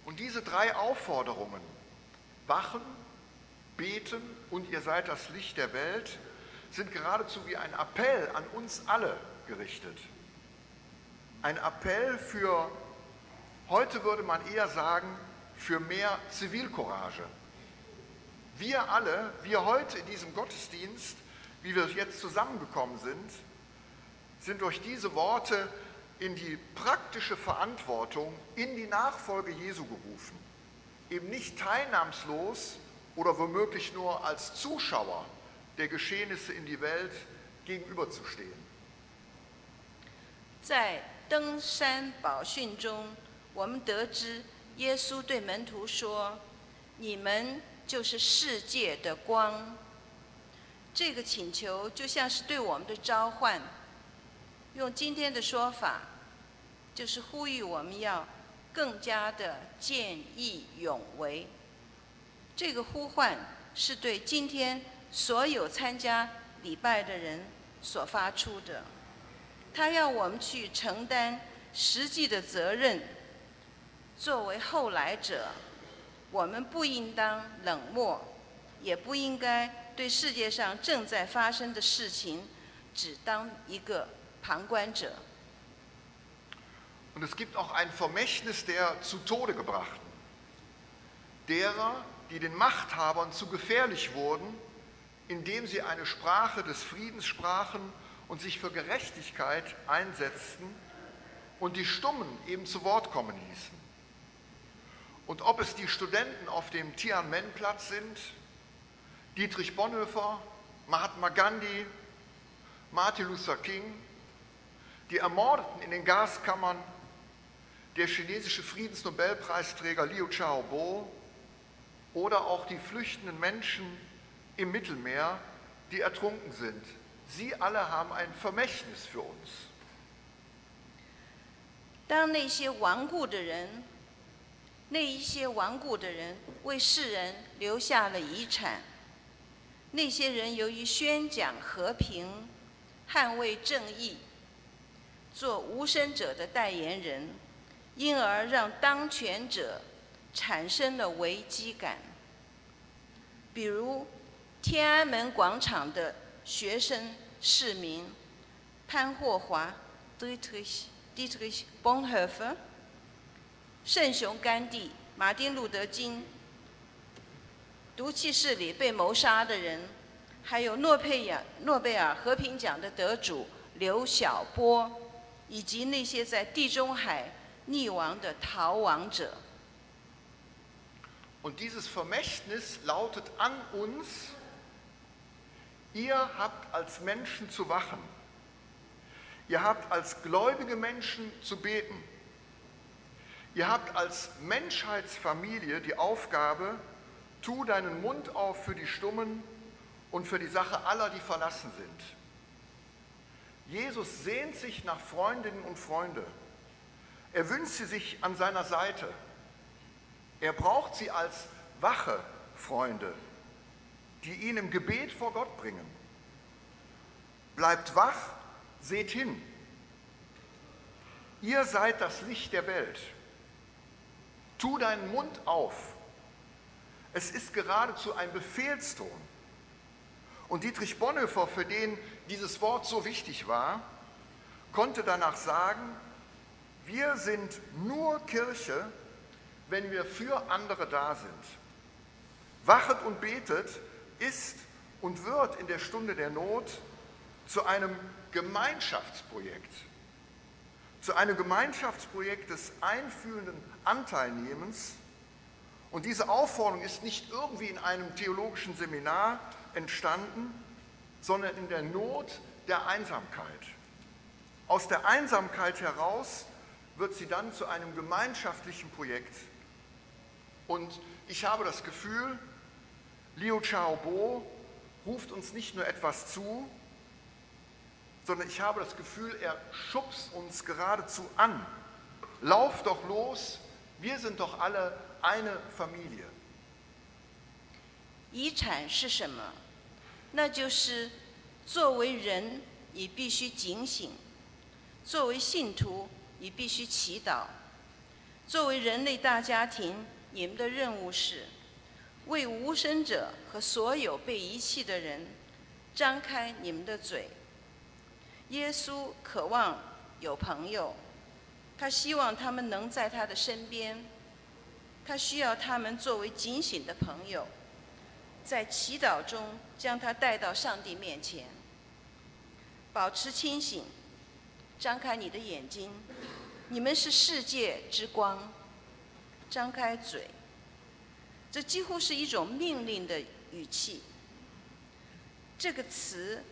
Und diese drei Aufforderungen, wachen, beten und ihr seid das Licht der Welt, sind geradezu wie ein Appell an uns alle gerichtet. Ein Appell für, heute würde man eher sagen, für mehr Zivilcourage. Wir alle, wir heute in diesem Gottesdienst, wie wir jetzt zusammengekommen sind, sind durch diese Worte in die praktische Verantwortung, in die Nachfolge Jesu gerufen. Eben nicht teilnahmslos oder womöglich nur als Zuschauer der Geschehnisse in die Welt gegenüberzustehen.
在登山宝训中，我们得知耶稣对门徒说：“你们就是世界的光。”这个请求就像是对我们的召唤，用今天的说法，就是呼吁我们要更加的见义勇为。这个呼唤是对今天所有参加礼拜的人所发出的。他要我们去承担实际的责任。作为后来者，我们不应当冷漠，也不应该对世界上正在发生的事情只当一个旁观者。
Und es gibt auch ein Vermächtnis der zu Tode Gebrachten, derer, die den Machthabern zu gefährlich wurden, indem sie eine Sprache des Friedens sprachen und sich für Gerechtigkeit einsetzten und die Stummen eben zu Wort kommen ließen. Und ob es die Studenten auf dem Tiananmen-Platz sind, Dietrich Bonhoeffer, Mahatma Gandhi, Martin Luther King, die Ermordeten in den Gaskammern, der chinesische Friedensnobelpreisträger Liu Xiaobo oder auch die flüchtenden Menschen im Mittelmeer, die ertrunken sind. Sie alle haben ein Vermächtnis für uns.
当那些顽固的人，那一些顽固的人为世人留下了遗产。那些人由于宣讲和平、捍卫正义，做无声者的代言人，因而让当权者产生了危机感。比如天安门广场的学生市民潘霍华（Dietrich Bonhoeffer）、圣雄甘地、马丁路德金、毒气室里被谋杀的人，还有诺贝尔和平奖的得主刘晓波，以及那些在地中海溺亡的逃亡者。
Und dieses Vermächtnis lautet an uns: Ihr habt als Menschen zu wachen. Ihr habt als gläubige Menschen zu beten. Ihr habt als Menschheitsfamilie die Aufgabe: Tu deinen Mund auf für die Stummen und für die Sache aller, die verlassen sind. Jesus sehnt sich nach Freundinnen und Freunden. Er wünscht sie sich an seiner Seite. Er braucht sie als wache Freunde, die ihn im Gebet vor Gott bringen. Bleibt wach, seht hin. Ihr seid das Licht der Welt. Tu deinen Mund auf. Es ist geradezu ein Befehlston. Und Dietrich Bonhoeffer, für den dieses Wort so wichtig war, konnte danach sagen: Wir sind nur Kirche, wenn wir für andere da sind. Wachet und betet ist und wird in der Stunde der Not zu einem Gemeinschaftsprojekt, zu einem Gemeinschaftsprojekt des einfühlenden Anteilnehmens. Und diese Aufforderung ist nicht irgendwie in einem theologischen Seminar entstanden, sondern in der Not der Einsamkeit. Aus der Einsamkeit heraus wird sie dann zu einem gemeinschaftlichen Projekt. Und ich habe das Gefühl, Liu Xiaobo ruft uns nicht nur etwas zu, sondern ich habe das Gefühl, er schubst uns geradezu an. Lauf doch los, wir sind doch alle eine Familie.
遗产是什么？那就是作为人，你必须警醒；作为信徒，你必须祈祷；作为人类大家庭，你们的任务是为无声者和所有被遗弃的人张开你们的嘴。耶稣渴望有朋友，他希望他们能在他的身边，他需要他们作为警醒的朋友，在祈祷中将他带到上帝面前。保持清醒，张开你的眼睛，你们是世界之光。张开嘴，这几乎是一种命令的语气。这个词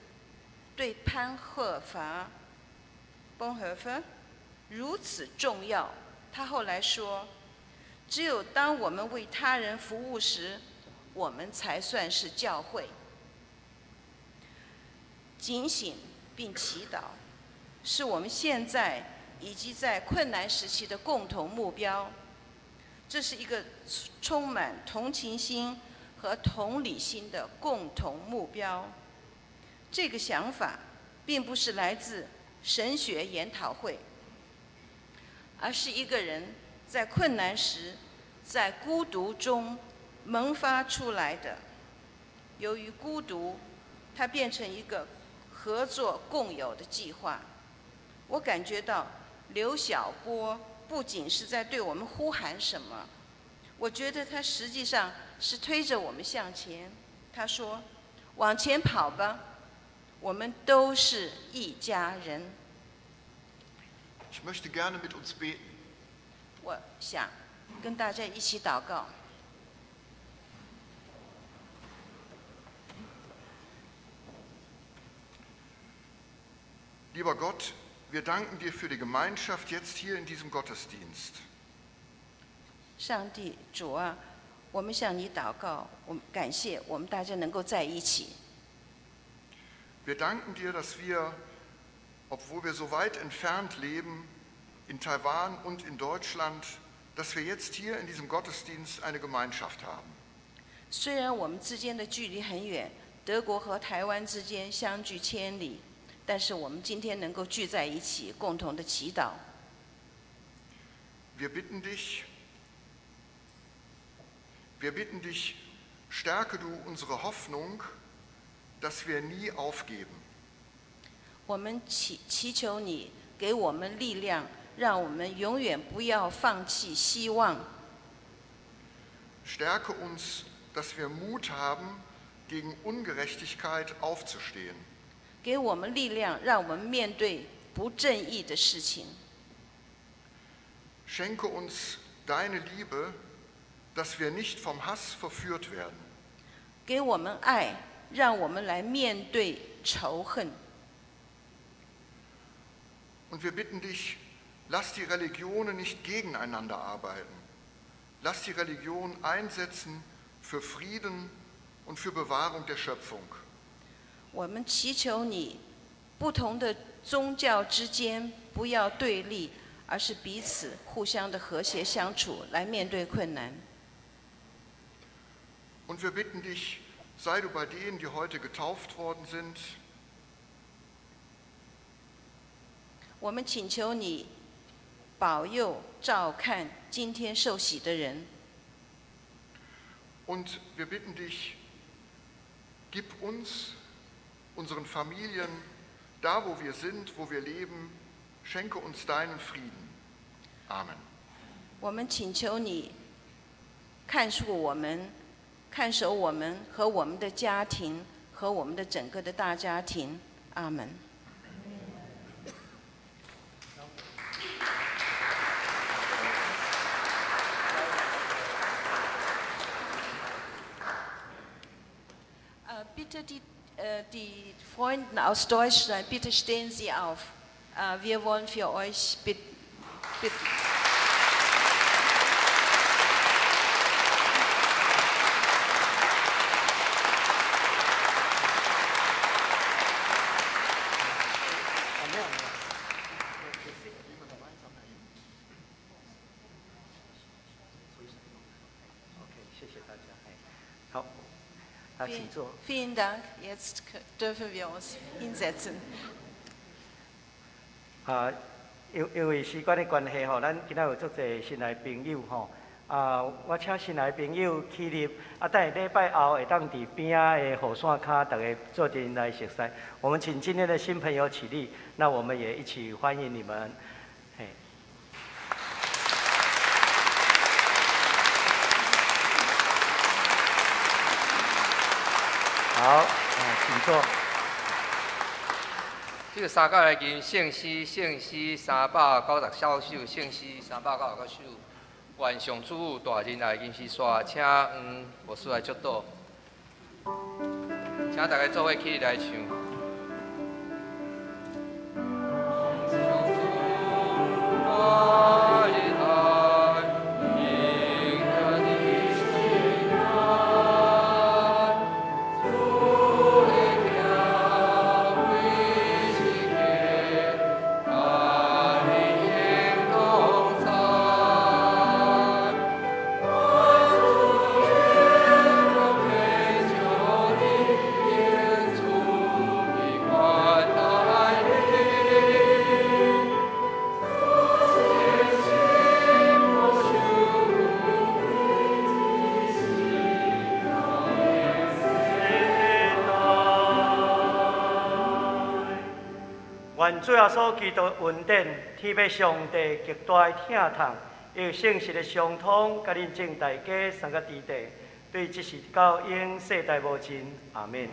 对潘霍华（Bonhoeffer）如此重要。他后来说：“只有当我们为他人服务时，我们才算是教会。”警醒并祈祷，是我们现在以及在困难时期的共同目标。这是一个充满同情心和同理心的共同目标。这个想法并不是来自神学研讨会，而是一个人在困难时，在孤独中萌发出来的。由于孤独，它变成一个合作共有的计划。我感觉到刘晓波不仅是在对我们呼喊什么，我觉得他实际上是推着我们向前。他说：“往前跑吧，我们都是一家人。”
Ich möchte gerne mit uns beten.
我想跟大家一起祷告。
Lieber Gott, wir danken dir für die Gemeinschaft jetzt hier in diesem Gottesdienst.
上帝主啊，我们向你祷告，我们感谢我们大家能够在一起。
Wir danken dir, dass wir, obwohl wir so weit entfernt leben, in Taiwan und in Deutschland, dass wir jetzt hier in diesem Gottesdienst eine Gemeinschaft haben.
虽然我们之间的距离很远，德国和台湾之间相距千里，但是我们今天能够聚在一起，共同的祈祷。
Wir bitten dich, stärke du unsere Hoffnung, dass wir nie aufgeben.
我们祈求你给我们力量，让我们永远不要放弃希望。
Stärke uns, dass wir Mut haben, gegen Ungerechtigkeit aufzustehen.
给我们力量，让我们面对不正义的事情。
Schenke uns deine Liebe, dass wir nicht vom Hass verführt werden.
给我们爱，让我们来面对仇恨。
Und wir bitten dich, lass die Religionen nicht gegeneinander arbeiten. Lass die Religion einsetzen für Frieden und für Bewahrung der Schöpfung.
我们祈求你，不同的宗教之间不要对立，而是彼此互相的和谐相处，来面对困难。
Und wir bitten dich, sei du bei denen, die heute getauft worden sind,
我们请求你保佑照看今天受洗的人。
Und wir bitten dich, gib uns, unseren Familien, da, wo wir sind, wo wir leben, schenke uns deinen Frieden. Amen.
我们请求你看顾我们，看守我们和我们的家庭和我们的整个的大家庭。阿门。Bitte die Freunden aus Deutschland, bitte stehen Sie auf. Wir wollen für euch bitten.
OK，谢谢大家。哎，好，啊，请坐。
Vielen Dank. Jetzt dürfen wir uns hinsetzen.
啊，因为时间的关系吼，咱今仔有足济新来朋友吼。啊，我请新来朋友起立，啊，等下礼拜后会当伫边仔的雨伞跤，逐家做阵来熟似。我们请今天的新朋友起立，那我们也一起欢迎你们。嘿。好，啊，请坐。
这个三角来吟圣诗，圣诗394首，圣诗399首。愿上主大仁爱吟诗煞，请黄牧师来祝祷。请大家做伙起来唱。上主大仁爱，应得的心爱，主的疼为是客，甲你同在。愿主耶稣你恩慈悲款待你。心无受
愿主耶稣基督恩典，天父上帝极大的疼痛，伊圣神的相通，佮恁众大家三个弟弟，对这时到永世代无尽。阿门。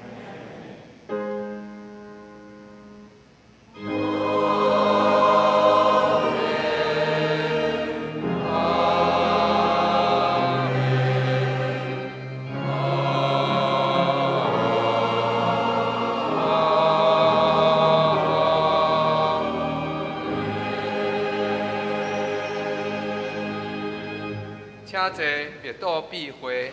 阿請坐默禱庇會。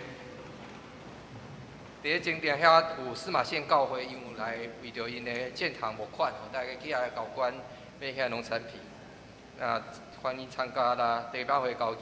佇咧前殿遐有司馬縣教會，𪜶有來為著𪜶的建堂募款，大家去遐交關買遐農產品。那歡迎參加啦，第八回交誼。